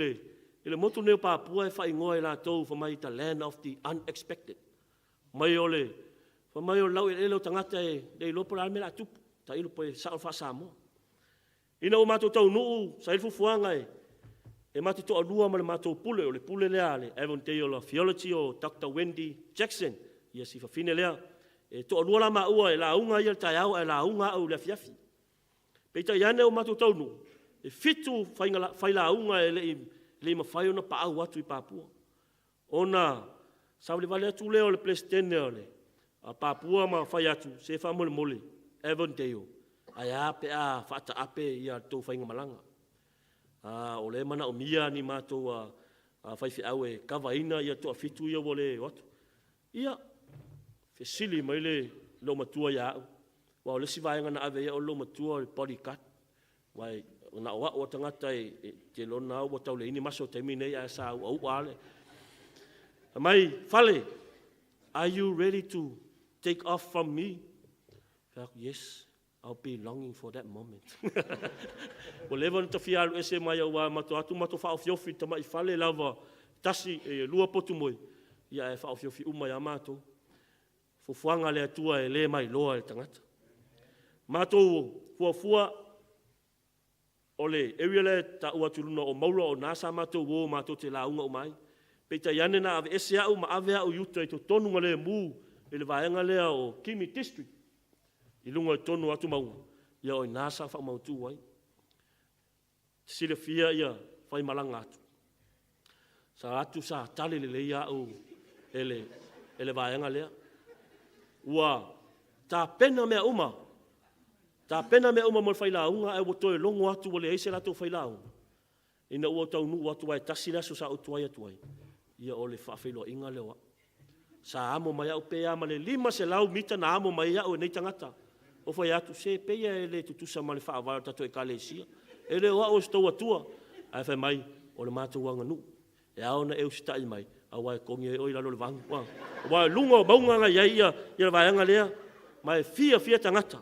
le motu lenei o Papua e faaigoa e latou fai mai, the land of the unexpected. Mai o le, fai mai o le laueleele o tagata e le iloa po o le a le mea o le a tupu, tailo po e sao le faa-Samoa. Ina ua matou taunuu, sa i ai le fuafuaga e matou te toalua ma le matou pule, o le pule lea a le Avondale Theology o Doctor Wendy Jackson, ia si fafine lea. E toalua la maua e lauga ia i le taeao ae lauga au i le afiafi. Peitai ane ua matou taunuu, e 7 failauga e le i mafai ona paau atu i Papua, ona savalivali atu lea o le Peresetene o le Papua ma fai atu, se faamolemole Avondale, ae a pe a faataape a outou faigamalaga. O lea e manaomia ni matou faifeau e kavaina ia toafitu ia ua le o atu. Ia, fesili mai le loomatua ia au, aua o le isi vaega na ave i ai au e le loomatua o le body guard, aua na o au lava le tagata e te lona lava ua tau leai ni maso i le taimi lenei, ae sa uauua lava le… Fai mai, Fale, are you ready to take off from me? Fai atu, yes, I'll be longing for that moment. Ua leva ona ta fia alu ese mai au aua matou o atu matou faaofiofi i le tamai fale lava, tasi, e lua potu moe, ia ae faaofiofi uma ai lava matou. Fuafuaga a le Atua e le ma iloa e le tagata. Matou fuafua o le area lea e taua atu i luga o Maura, o i sa matou o matou te lauga uma ai. Peitai ane na aveese au ma ave au i uta i totonu galemu i le vaega lea o Kimi District i luga i totonu o Atumaua, ia o i ina sa faamautu ai. Silafia ia faimalaga atu. Sa atu sa tali lelei au e le vaega lea. Ua tapena mea uma, tapena mea uma mo le failauga, ae ua toe logo atu ua leai se latou failauga. Ina ua ou taunuu atu aua e tasi le aso sa ou tuai atu ai, ia o le faafeiloaiga lea o au. Sa amo mai au pe a ma le 500 mita na amo mai ai au e nei tagata. Ou fai atu, se pei lava e le tutusa ma le faavae o le tatou Ekalesia. E le o au o se tou atua, ae fai mai, o le matou aganuu. E ao ona e usitai mai, aua e togi ai oe i lalo o le vanu. Aua o luga o mauga na e i ai le vaega lea, ma e fiafia tagata.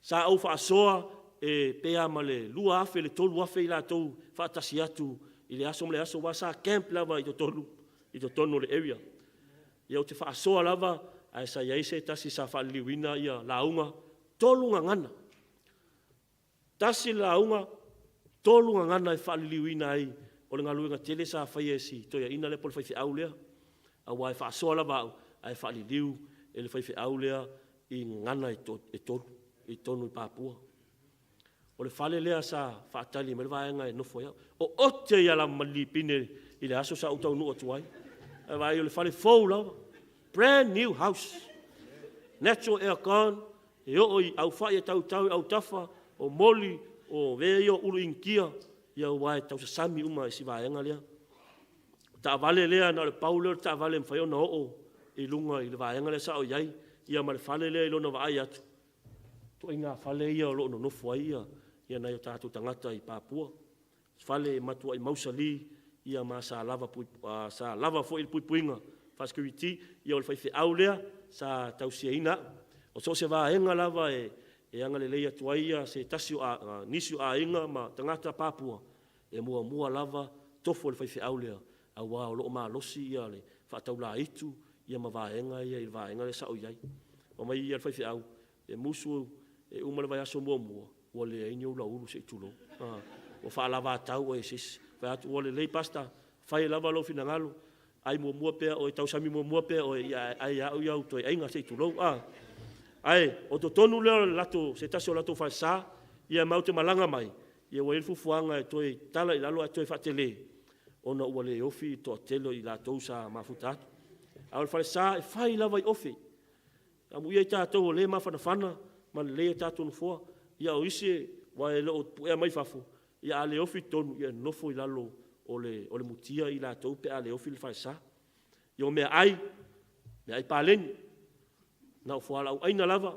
Sa ou faasoa pe a ma le 2,000 i le 3,000 i latou faatasi atu i le aso ma le aso, aua sa camp lava i totonu o le area. Ia ou te faasoa lava, ae sa i ai se tasi sa faaliliuina lauga, 3 gagana. Tasi le lauga, 3 gagana e faaliliuina ai o le galuega tele sa faia e si toeaina lea po o le faifeau lea, aua e faasoa lava au ae faaliliu e le faifeau lea i gagana e 3 i totonu i Papua. O le fale lea sa faatali mai le vaega e nofo ai au. O ote ia lava ma le lipine i le aso sa ou taunuu atu ai. Ae vaai o le fale fou lava, brand new house, natural aircon, e oo i aufai e tautau i autafa, o moli, o mea ia o ulu Initia, aua e tausasami uma i si vaega lea. O taavale lea na o le pau lea o le taavale e mafai ona oo i luga i le vaega lea sa ou i ai, ia ma le fale lea i lona vaai atu, ituaiga fale ia o lo o nonofo ai nai o tatou tagata i Papua. O fale e matuai mausali ma sa lava foi le puipuiga faa-security. Ia o le faifeau lea sa tausiaina au. O so o se vaega lava e agalelei atu ai se tasi o nisi o aiga ma tagata Papua, e muamua lava tofo i le faifeau lea, aua o lo o malosi le faataulaitu ma vaega ia i le vaega lea sa ou i ai. Fai mai le faifeau, e musu e uma le vaiaso muamua ua leai ni ou lauulu se i tulou, ua faalavatau oe e se isi. Fai atu, ua lelei Pastor, fai lava lou finagalo, ai muamua pea oe, tausami muamua pea oe, ae ai lava au i au toe aiga se i tulou. Ae o totonu lea o se tasi o latou falesa, ia matou te malaga mai, ia ua i ai le fuafuaga e toe tala i lalo ae toe faatele, ona ua le ofi le toatele o i latou sa mafuta atu. A o le falesa, e fai lava i ofe. Amuia i tatou o lea e mafanafana ma lelei a tatou nofoa. Ia o isi aua e le o puea mai fafo, ia a le ofi i totonu, ia e nonofo i lalo o le mutia i latou pe a le ofi le falesa. Ia o meaai, meaai paleni, na o fualaau aina lava.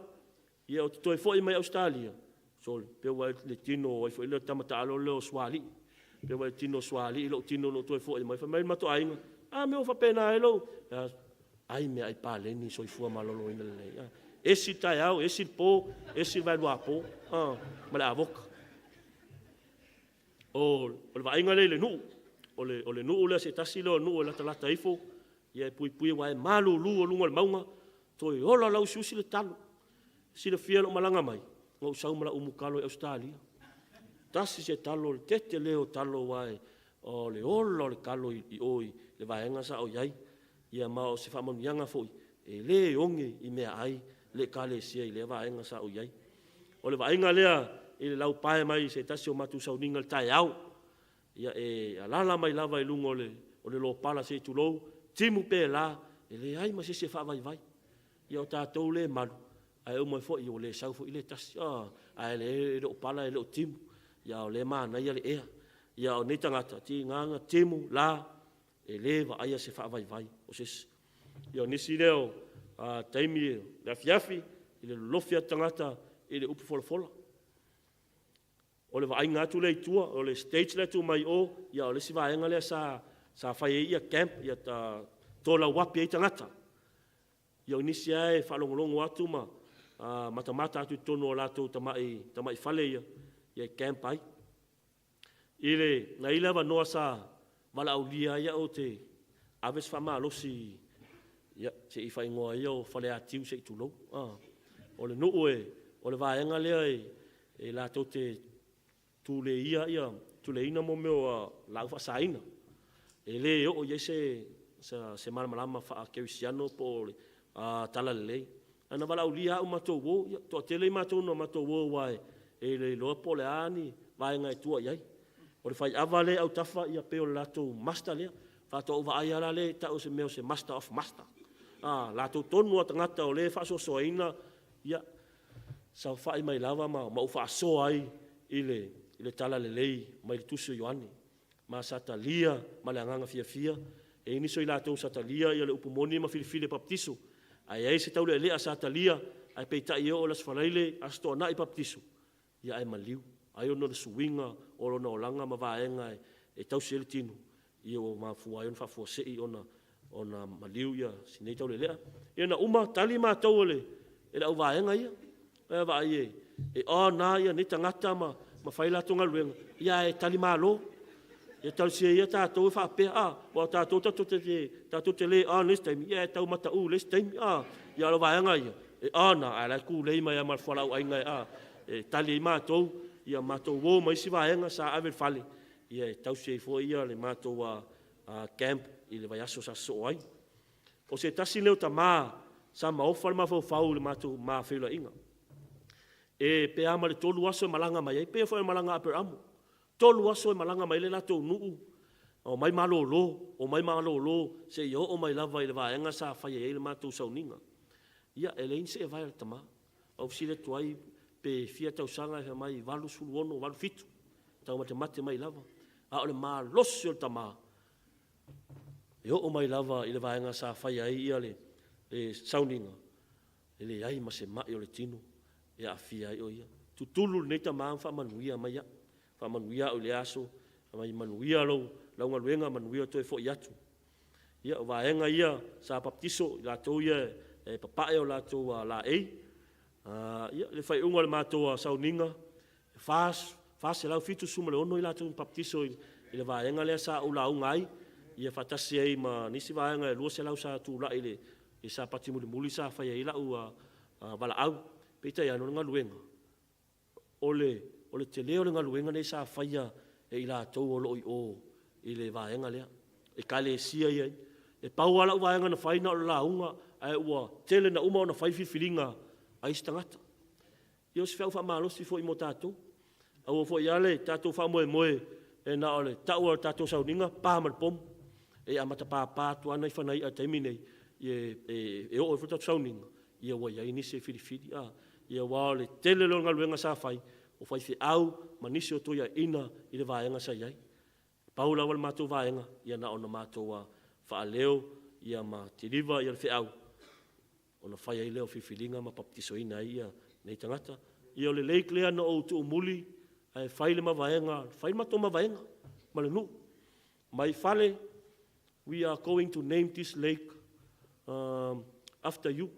Ia ou te toe foi mai Ausetalia, sole, pei ua vaai i le tino o ai foi lea o le tama taalo lea o Sualii. Pei ua vaai i le tino o Sualii lou tino ina ua toe foi mai. Fai mai le matou aiga, a mea ua faapena ai lou… Ai meaai paleni, soifua maloloina lelei. Esi le taeao, esi le po, esi le vaeluapo ma le avoka. O le vaaiga lea i le nuu, o le nuu lea o se tasi lea o nuu e latalata ifo. Ia e puipui aua e malulu o luga o le mauga, toe ola lauusiusi le talo. Silafia lou malaga mai, na ou sau ma lau umukalo i Ausetalia. Tasi se talo, le tete lea o talo aua o le ola o le talo i o i le vaega sa ou i ai. Ia ma o se faamanuiaga foi, e le oge i meaai le Ekalesia i lea vaega sa ou i ai. O le vaaiga lea i le laupae mai i se tasi o matou sauniga i le taeao, ia e alaala mai lava i luga o le, o le lopala se i tulou, timu pe la, e leai ma se isi e faavaivai. Ia o tatou lea e malu, ae uma ifo ua le sau foi le tasi, ae le o pala e le o timu, ia a o lea e manaia le ea. Ia a o nei tagata, tiga na timu, la, e le vaaia se faavaivai o se isi. Ia o nisi lea o taimi le afiafi i le lolofi atu tagata i le upu folafola. O le vaaiga atu lea i tua, o le stage lea e tu mai i o, ia o le isi vaega lea sa, sa fai ai ia camp, ia ta, tolauapi ai tagata. Ia o nisi lava e faalogologo atu ma matamata atu i totonu o latou tamai, tamai fale ia, ia e camp ai. I le, na i ai le avanoa sa valaaulia ai au ou te ave se faamalosi ia, se i faaigoa ia o Faleatiu se i tulou. O le nuu e, o le vaega lea e, e latou te tuleia ia, tuleina mo mea o laau faasaina. E le oo i ai se, se, se malamalama faakerisiano po o le talalelei. Ae na valaaulia au matou uo, ia, toatele i matou na matou o aua e, e le iloa po o le a ni vaega e tua i ai. O le faiava lea e autafa ia pei o le latou master lea. Faatoa ou vaai lava la lea e tau o se mea o se master of master. A, latou tonu lava tagata o lea e faasoasoaina, ia, saofai mai lava ma, ma ou faasoa ai i le, i le talalelei mai le tusi o Ioane. Ma sa talia ma le agaga fiafia. E i ai nisi o i latou sa talia ia le upu moni ma filifili e papatiso. Ae i ai se taulealea sa talia, ae peitai e oo i le Aso Faraile, Aso Toonai papatiso, ia ae maliu. Ai ona o le suiga o lona olaga ma vaega e tausi ai le tino, ia ua mafua ai ona faafuasei ona ona maliu ia si nei taulealea. Ia na uma tali matou e le e le auvaega ia. E vaai e e on a ia nei tagata ma ma fai latou galuega, ia ae tali malo. Ia talosia ia tatou e faapea, a, aua o tatou tatou te tatou te le on i le isi taimi, ia ae tau mataū i le isi taimi, a. Ia a o le vaega ia, e on a, ae o la e tulei mai lava ma le fualaau aina e, e tali ai matou, ia matou uo ma isi vaega sa ave i le fale, ia e tausi ai foi ia le matou camp i le vaiaso sa sosoo ai. O se tasi lea o tama sa maofa le mafaufau i le matou ma feiloaiga. E pe a ma le tolu aso e malaga mai ai, pei foi o le malaga a Aperamo. Tolu aso e malaga mai ai le latou nuu, omai malolo, omai malolo seia oo mai lava i le vaega sa fai ai le matou sauniga. Ia, e leai ni seevae a le tama. Ou fesili atu ai pe fia tausaga ae fai mai 86, 87, taumatemate mai lava. A o le malosi o le tama, e oo mai lava i le vaega sa faia ai ia le, le sauniga, e leai ma se mai o le tino e aafia ai o ia. Tutulu lenei tama ma faamanuia mai au. Faamanuia au i le aso, mai manuia lou, lau galuega, manuia toe foi atu. Ia, o vaega ia sa baptiso, i latou ia e papae o latou laei. Ia, le faaiuga o le matou sauniga, e 476 i latou na baptiso i le vaega lea sa ou lauga ai, ia faatasi ai ma nisi vaega e 200 sa tulai i le Sapati mulimuli sa fai ai lau valaau. Peitai ane, o le galuega, o le, o le tele o le galuega lenei sa faia e i latou o lo o i o i le vaega lea, ekalesia ia. E pau lava lau vaega na fai na o le lauga, ae ua tele na uma ona fai filifiliga a isi tagata. Ia o se feau faamalosi foi mo tatou. Aua foi lava le tatou faamoemoe e na o le tau lava o le tatou sauniga, pa ma le pomu. E amata papa atu lava nai fana i'a i le taimi lenei, e, e, e oo ai foi le tatou sauniga, ia ua i ai nisi e filifili. A, ia aua o le tele lea o galuega sa fai, o faifeau ma nisi o toeaiina i le vaega sa i ai. Pau lava le matou vaega, ia na ona matou faaleo ia ma kiliva ia le feau, ona fai ai lea o filifiliga ma papatisoina ai ia nei tagata. Ia o le lake lea na ou tuumuli ae fai le mavaega, fai le matou mavaega ma le nuu. Mai fale, we are going to name this lake after you.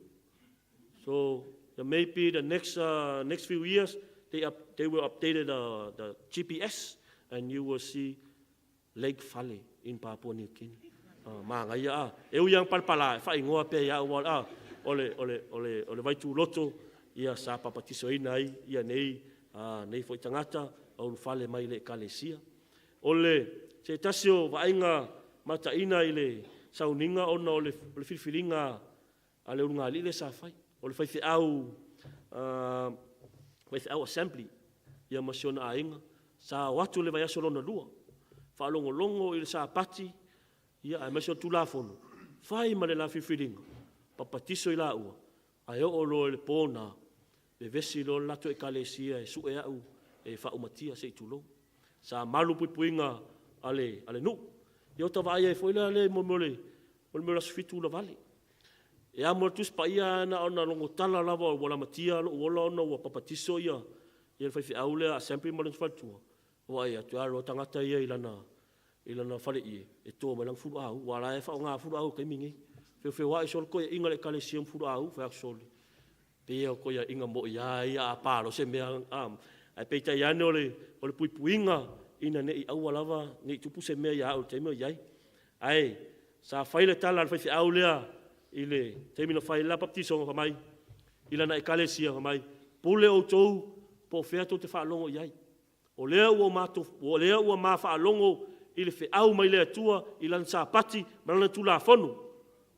So maybe the next next few years they up, they will update the GPS and you will see Lake Fale in Papua New Guinea. Manaia a. E ui lava ina palapala, e faaigoa pea ia au a, o le, o le, o le, o le Vaituloto, ia sa papatisoina ai ia nei, nei foi tagata ua ulufale mai i le Ekalesia. O le se tasi o vaaiga mataina i le sauniga ona o le filifiliga a le ulugalii lea sa fai, o le faifeau, faifeau assembly ia ma si ona aiga, sa o atu i le vaiaso lona lua, faalogologo i le Sapati ia aemaise o le Tulafono, fai ma le la filifiliga, papatiso i laua, ae oo loa i le po na, vevesi loa le latou Ekalesia e sue au e faaumatia se i tulou. Sa malu puipuiga a le nuu. Ia ota vaai ai foi la lea i mo mea o le Aso Fitu ulavale. E amo le Tusi Paia ae na ona logo tala lava ua lamatia lou ola ona ua papatiso ia le faifeau lea Assembly ma lona faletua. Ua vaai atu e alu lava le tagata ia i lana faleie e to mai lana fuluau, aua o la e faaaoga fuluau i le taimi lenei. Feofeoai solo toeaiina o le Ekalesia ma fualaau. Fai atu, sole, pei o toeaiina moi lava ia a pa loa se mea, a. Ae peitai ane o le puipuiga ina ne i aua lava ne i tupu se mea ia au i le taimi o i ai. Ae sa fai le tala a le faifeau lea i le taimi na fai ai le la papatisoga fai mai i lana Ekalesia, fai mai, pule outou po o fea tou te faalogo i ai. O lea ua matou, o lea ua ma faalogo i le feau mai le Atua i lana Sapati ma lana Tulafono,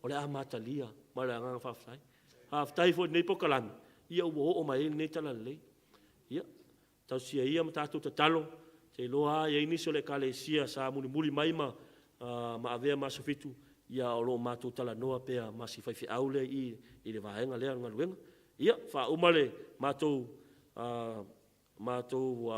o le a ma talia ma le agaga faafetai. Faafetai foi i lenei polokalame, ia ua oo mai ai lenei talalelei. Ia, talosia ia ma tatou tatalo, ou te iloa lava e i ai nisi o le Ekalesia sa mulimuli mai ma avea ma Aso Fitu, ia o lo o matou talanoa pea ma si faifeau lea i i i le vaega lea o le galuega. Ia, faauma le matou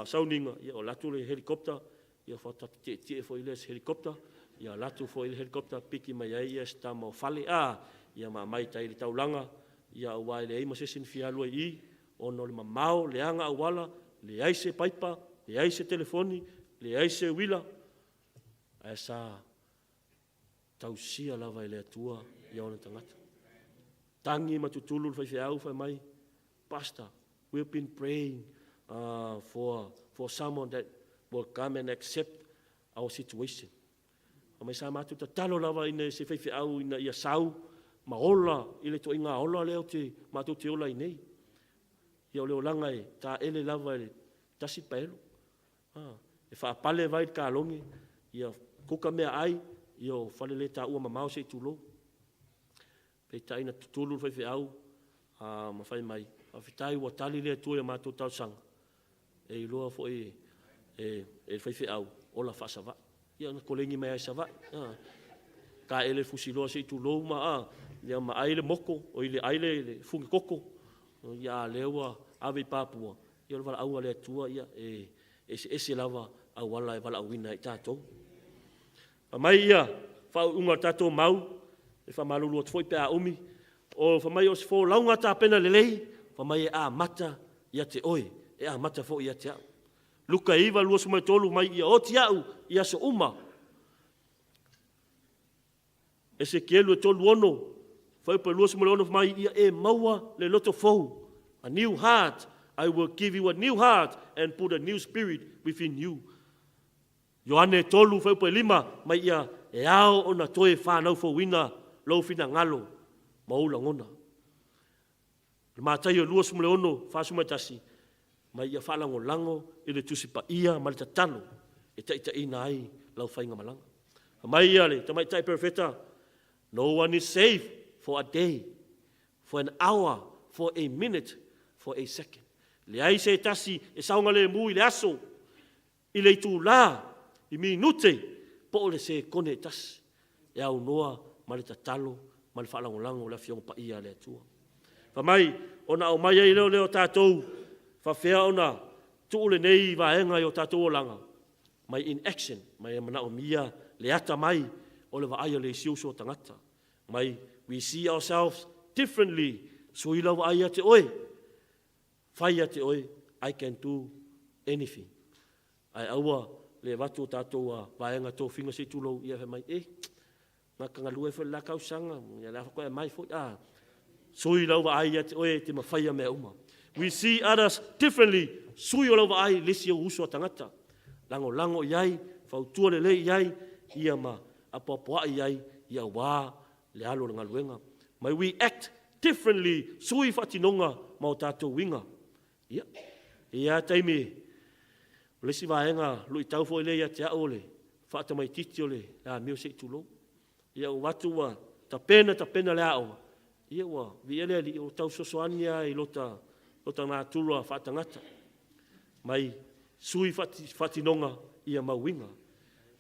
sauniga, ia o le alu atu le helicopter, ia faatoa tietie foi lea i se helicopter, ia alu atu foi le helicopter piki mai ai si tama o Fale, a, ia ma aumai i tai i le taulaga, ia aua e leai ma se isi na fia alu ai i i, ona o le mamao, leaga auala, leai se paipa, leai se telefoni, leai se uila, ae sa tausia lava e le Atua ia ona tagata. Tagi ma tutulu le faifeau fai mai, Pastor, we've been praying for someone that will come and accept our situation. Fai mai sa matou tatalo lava ina se faifeau ina ia sau ma ola i le toaiga ola lea te matou te ola ai nei. Ia o le olaga e taele lava i le tasi paelo. E faapale vai i le kalogi, ia kuka mea ai, ia o fale le taua mamao se i tulou. Peitai na tutulu le faifeau ma fai mai, faafetai ua tali le Atua i a matou talosaga, e iloa foi e le faifeau, ola faasavaii. Ia na koleni mai lava i Savaii. Taele fusiloa se i tulou ma, ia ma ai le moto, o i le ai le fugikoko, ia a lea ua ave i Papua, ia o le valaauga a le Atua, ia e eseese lava auala e valaauina ai i tatou. Fai mai ia faauiuga o le tatou mau, e faamalulu atu foi pe a umi, o fai mai o se folauga tapena lelei, fai mai e amata ia te oe, e amata foi ia te au. Luka 9:23 mai ia oti au i aso uma. Esekielu e 36, fuaiupu e 26 fai mai ia e maua le loto fou, a new heart, I will give you a new heart and put a new spirit within you. Ioane 3, fuaiupu e 5, mai ia e ao ona toe whanau fouina lou finagalo ma ou lagona. O le Mataio 26, 41, mai ia faalagolago i le Tusi Paia ma le tatalo e taitaiina ai lau faigamalaga. Fai mai ia le tamaitai perofeta, No one is safe for a day, for an hour, for a minute, for a second. Leai se tasi e saogalemu i le aso, i le itulā, i minute, po o le sekone e tasi, e aunoa ma le tatalo ma le faalagolago o le Afioga Paia a le Atua. Fai mai, ona aumai ai lea o tatou faapefea ona tuu lenei vaega i o tatou olaga, mai in action, mai e manaomia le atamai o le vaai a le isi uso tagata. Mai we see ourselves differently, sui lau vaai ia te oe, fai ia te oe, I can do anything. Ae aua le avatu o tatou vaega tofiga se i tulou, ia fai mai, e, gata galue foi le la tausaga, ia le a faatoa e mai foi, a, sui lau vaai ia te oe e te mafaia mea uma. We see others differently, sui o lau vaai le isi ou uso a tagata. Lagolago i ai, fautua lelei i ai, ia ma apoapoai i ai, ia aua le alu o le galuega. May we act differently, sui faatinoga ma o tatou uiga. Ia, e i ai lava taimi, o le isi vaega luitau foi lea ia te au o le faatamaitiiti o le amio se i tulou. Ia ua avatu ua tapena tapena le aoga, ia ua viia le Alii, ua tau fesoasoani lava i lota, lota natura faatagata mai sui faatinoga ia ma uiga.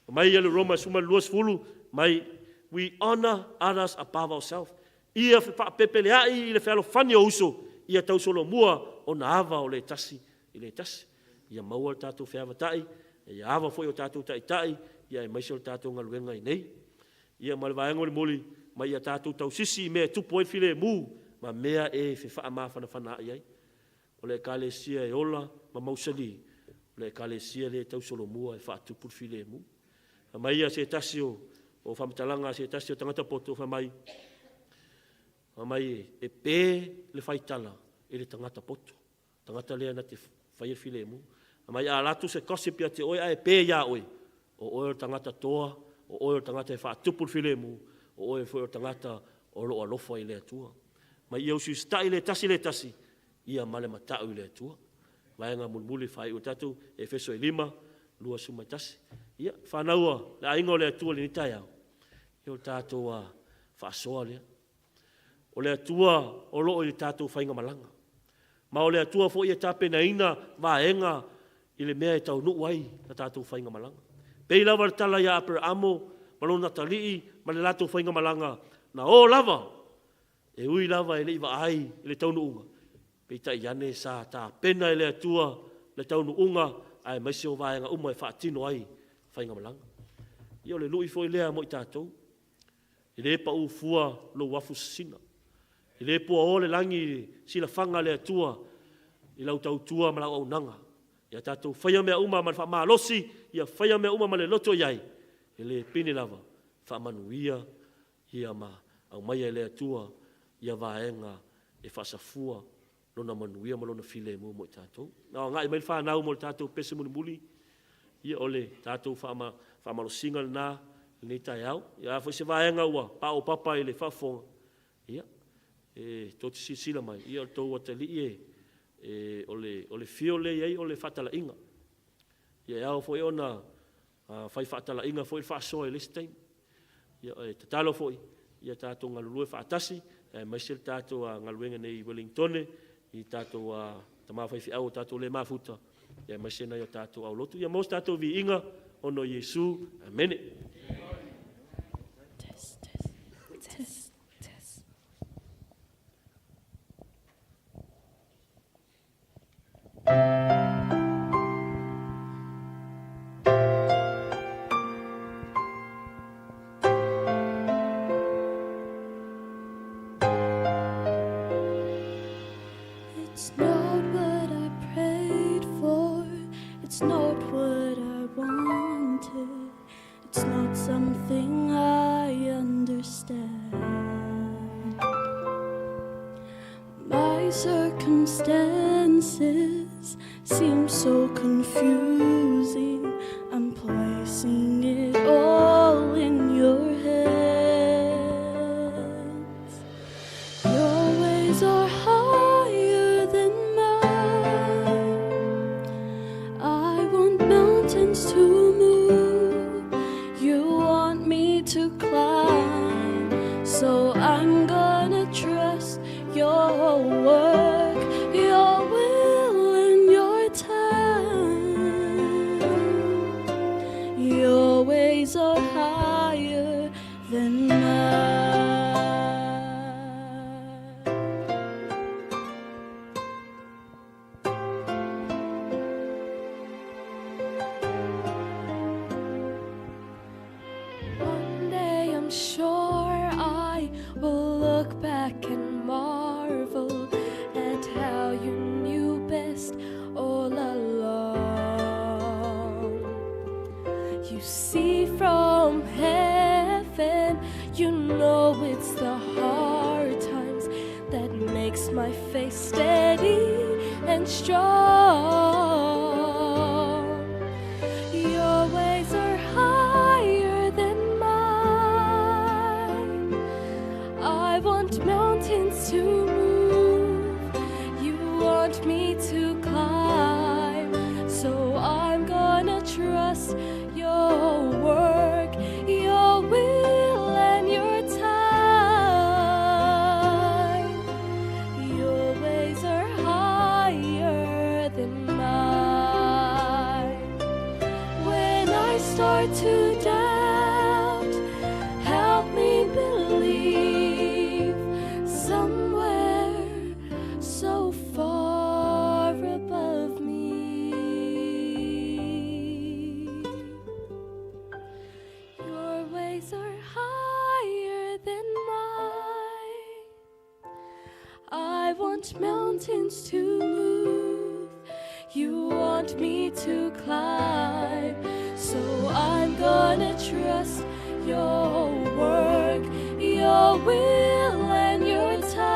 Mai ia le Roma 12, mai we honor others above ourselves. Ia faapepeleai i le fealofani o uso, ia tausolomua ona ava o le tasi i le tasi. Ia maua le tatou feavatai, ia ava foi o tatou taitai, ia aemaise o le tatou galuega i nei. Ia ma le vaega mulimuli, ma ia tatou tausisi i mea e tupu ai le filemu ma mea e fefaamafanafana ai. O le Ekalesia e ola ma mausali, o le Ekalesia lea e tausolomua e faatupu le filemu. Fai mai ia se tasi o, o faamatalaga a se tasi o tagata poto, fai mai, fai mai e pe le faitala i le tagata poto. Tagata lea na te faia le filemu. Fai mai a alu atu se gossip ia te oe ae pe ia oe, o oe o le tagata toa, o oe o le tagata e faatupu le filemu, o oe foi o le tagata o lo o alofa i le Atua. Mai ia usiusitai le tasi i le tasi, ia ma le matau i le Atua. Vaega mulimuli e faaiu ai tatou, Efeso e 5, 21. Ia, fanau a le aiga o le Atua i lenei taeao, ia o le tatou faasoa lea. O le Atua o lo o i le tatou faigamalaga. Ma o le Atua foi e tapenaina vaega i le mea e taunuu ai le tatou faigamalaga. Pei lava le tala ia Aperaamo ma lona atalii ma le latou faigamalaga, na o lava, e ui lava e le i vaai i le taunuuga, peitai ane sa tapena e le Atua le taunuuga aemaise o vaega uma e faatino ai faigamalaga. Ia o le lui foi lea mo i tatou. E le pau fua lou afu sisina. E le puaoa le lagi i le silafaga a le Atua i lau tautua ma lau auaunaga. Ia tatou faia mea uma ma le faamalosi, ia faia mea uma ma le loto i ai, e le pine lava, faamanuia ia ma aumaia e le Atua ia vaega e faasafua Lona manuia ma Lona filemu mo i tatou. Na agai mai le fanau mo le tatou pese mulimuli, ia o le tatou faama, faamalosiga lena lenei taeao. Ia a foi se vaega ua paopapa i le faafofoga, ia, e tou te silasila mai, ia o le tou atalii e, e, o le, o le fio lea e i ai o le faatalaiga. Ia e ao foi ona fai faatalaiga foi le faasoa i le isi taimi. Ia, e tatalo foi, ia tatou galulue faatasi, aemaise le tatou galuega nei i Wellingtone, i tatou tama faifeau o tatou le mafuta, ia aemaise nai o tatou aulotu. Ia maua se tatou viiga ona o Iesu. Amene. Test, test, test, test. It's not what I prayed for. It's not what I wanted. It's not something I understand. My circumstances seem so confusing. I'm placing it all in your hands. Your ways are higher than mine. I want mountains to move. You want me to climb. So I'm gonna trust your work, your will, and your time. Your ways are higher than mine. One day I'm sure I will look back and marvel at how you knew best all along. You see from heaven, you know it's the hard times that makes my face steady and strong. Your ways are higher than mine. want mountains to move, you want me to climb. So I'm gonna trust your work, your will, and your time.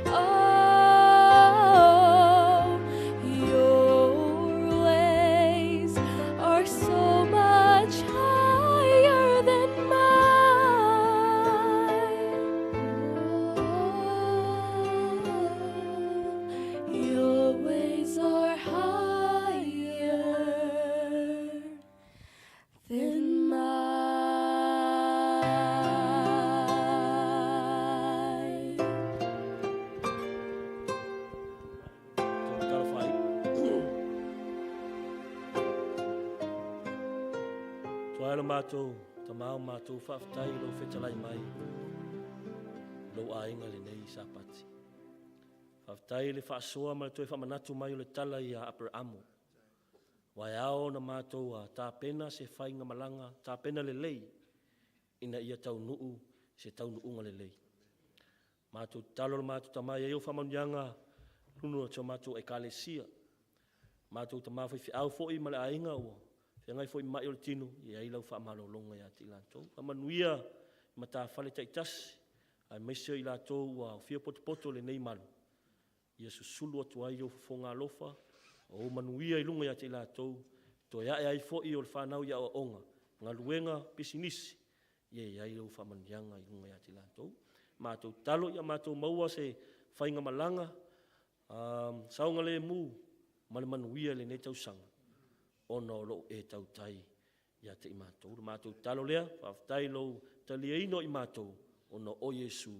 Oh, your ways are so much higher than mine. Oh, your ways are higher than mine. Tala whai. Tuai lo mātou, ta māo mātou whaaftai lo whetalai mai, lo aiga lenei Sapati. Faafetai le faasoa ma le toe faamanatu mai o le tala ia Aperamo. Ua e ao ona matou a tapena se faigamalaga, tapena lelei ina ia taunuu se taunuuga lelei. Matou tatalo le matou Tama ia i ou faamanuiaga luna o si o matou Ekalesia. Matou tama faifeau foi ma le aiga ua feagai foi ma mai o le tino, ia i ai lau faamalologa ia te i latou. Faamanuia i matafale taitasi, aemaise o i latou ua aofia potopoto i lenei malu, ia susulu atu ai ou fofoga alofa, o ou manuia i luga ia te i latou, toe ae ai foi o le fanau i aoaoga, galuega, pisinisi, ia i ai ou faamanuiaga i luga ia te i latou. Matou tatalo ia matou maua se faigamalaga saogalemu ma le manuia i lenei tausaga, ona o lo o e tautai ia te i matou. O le matou tatalo lea, faafetai i lou taliaina o i matou, ona o Iesu.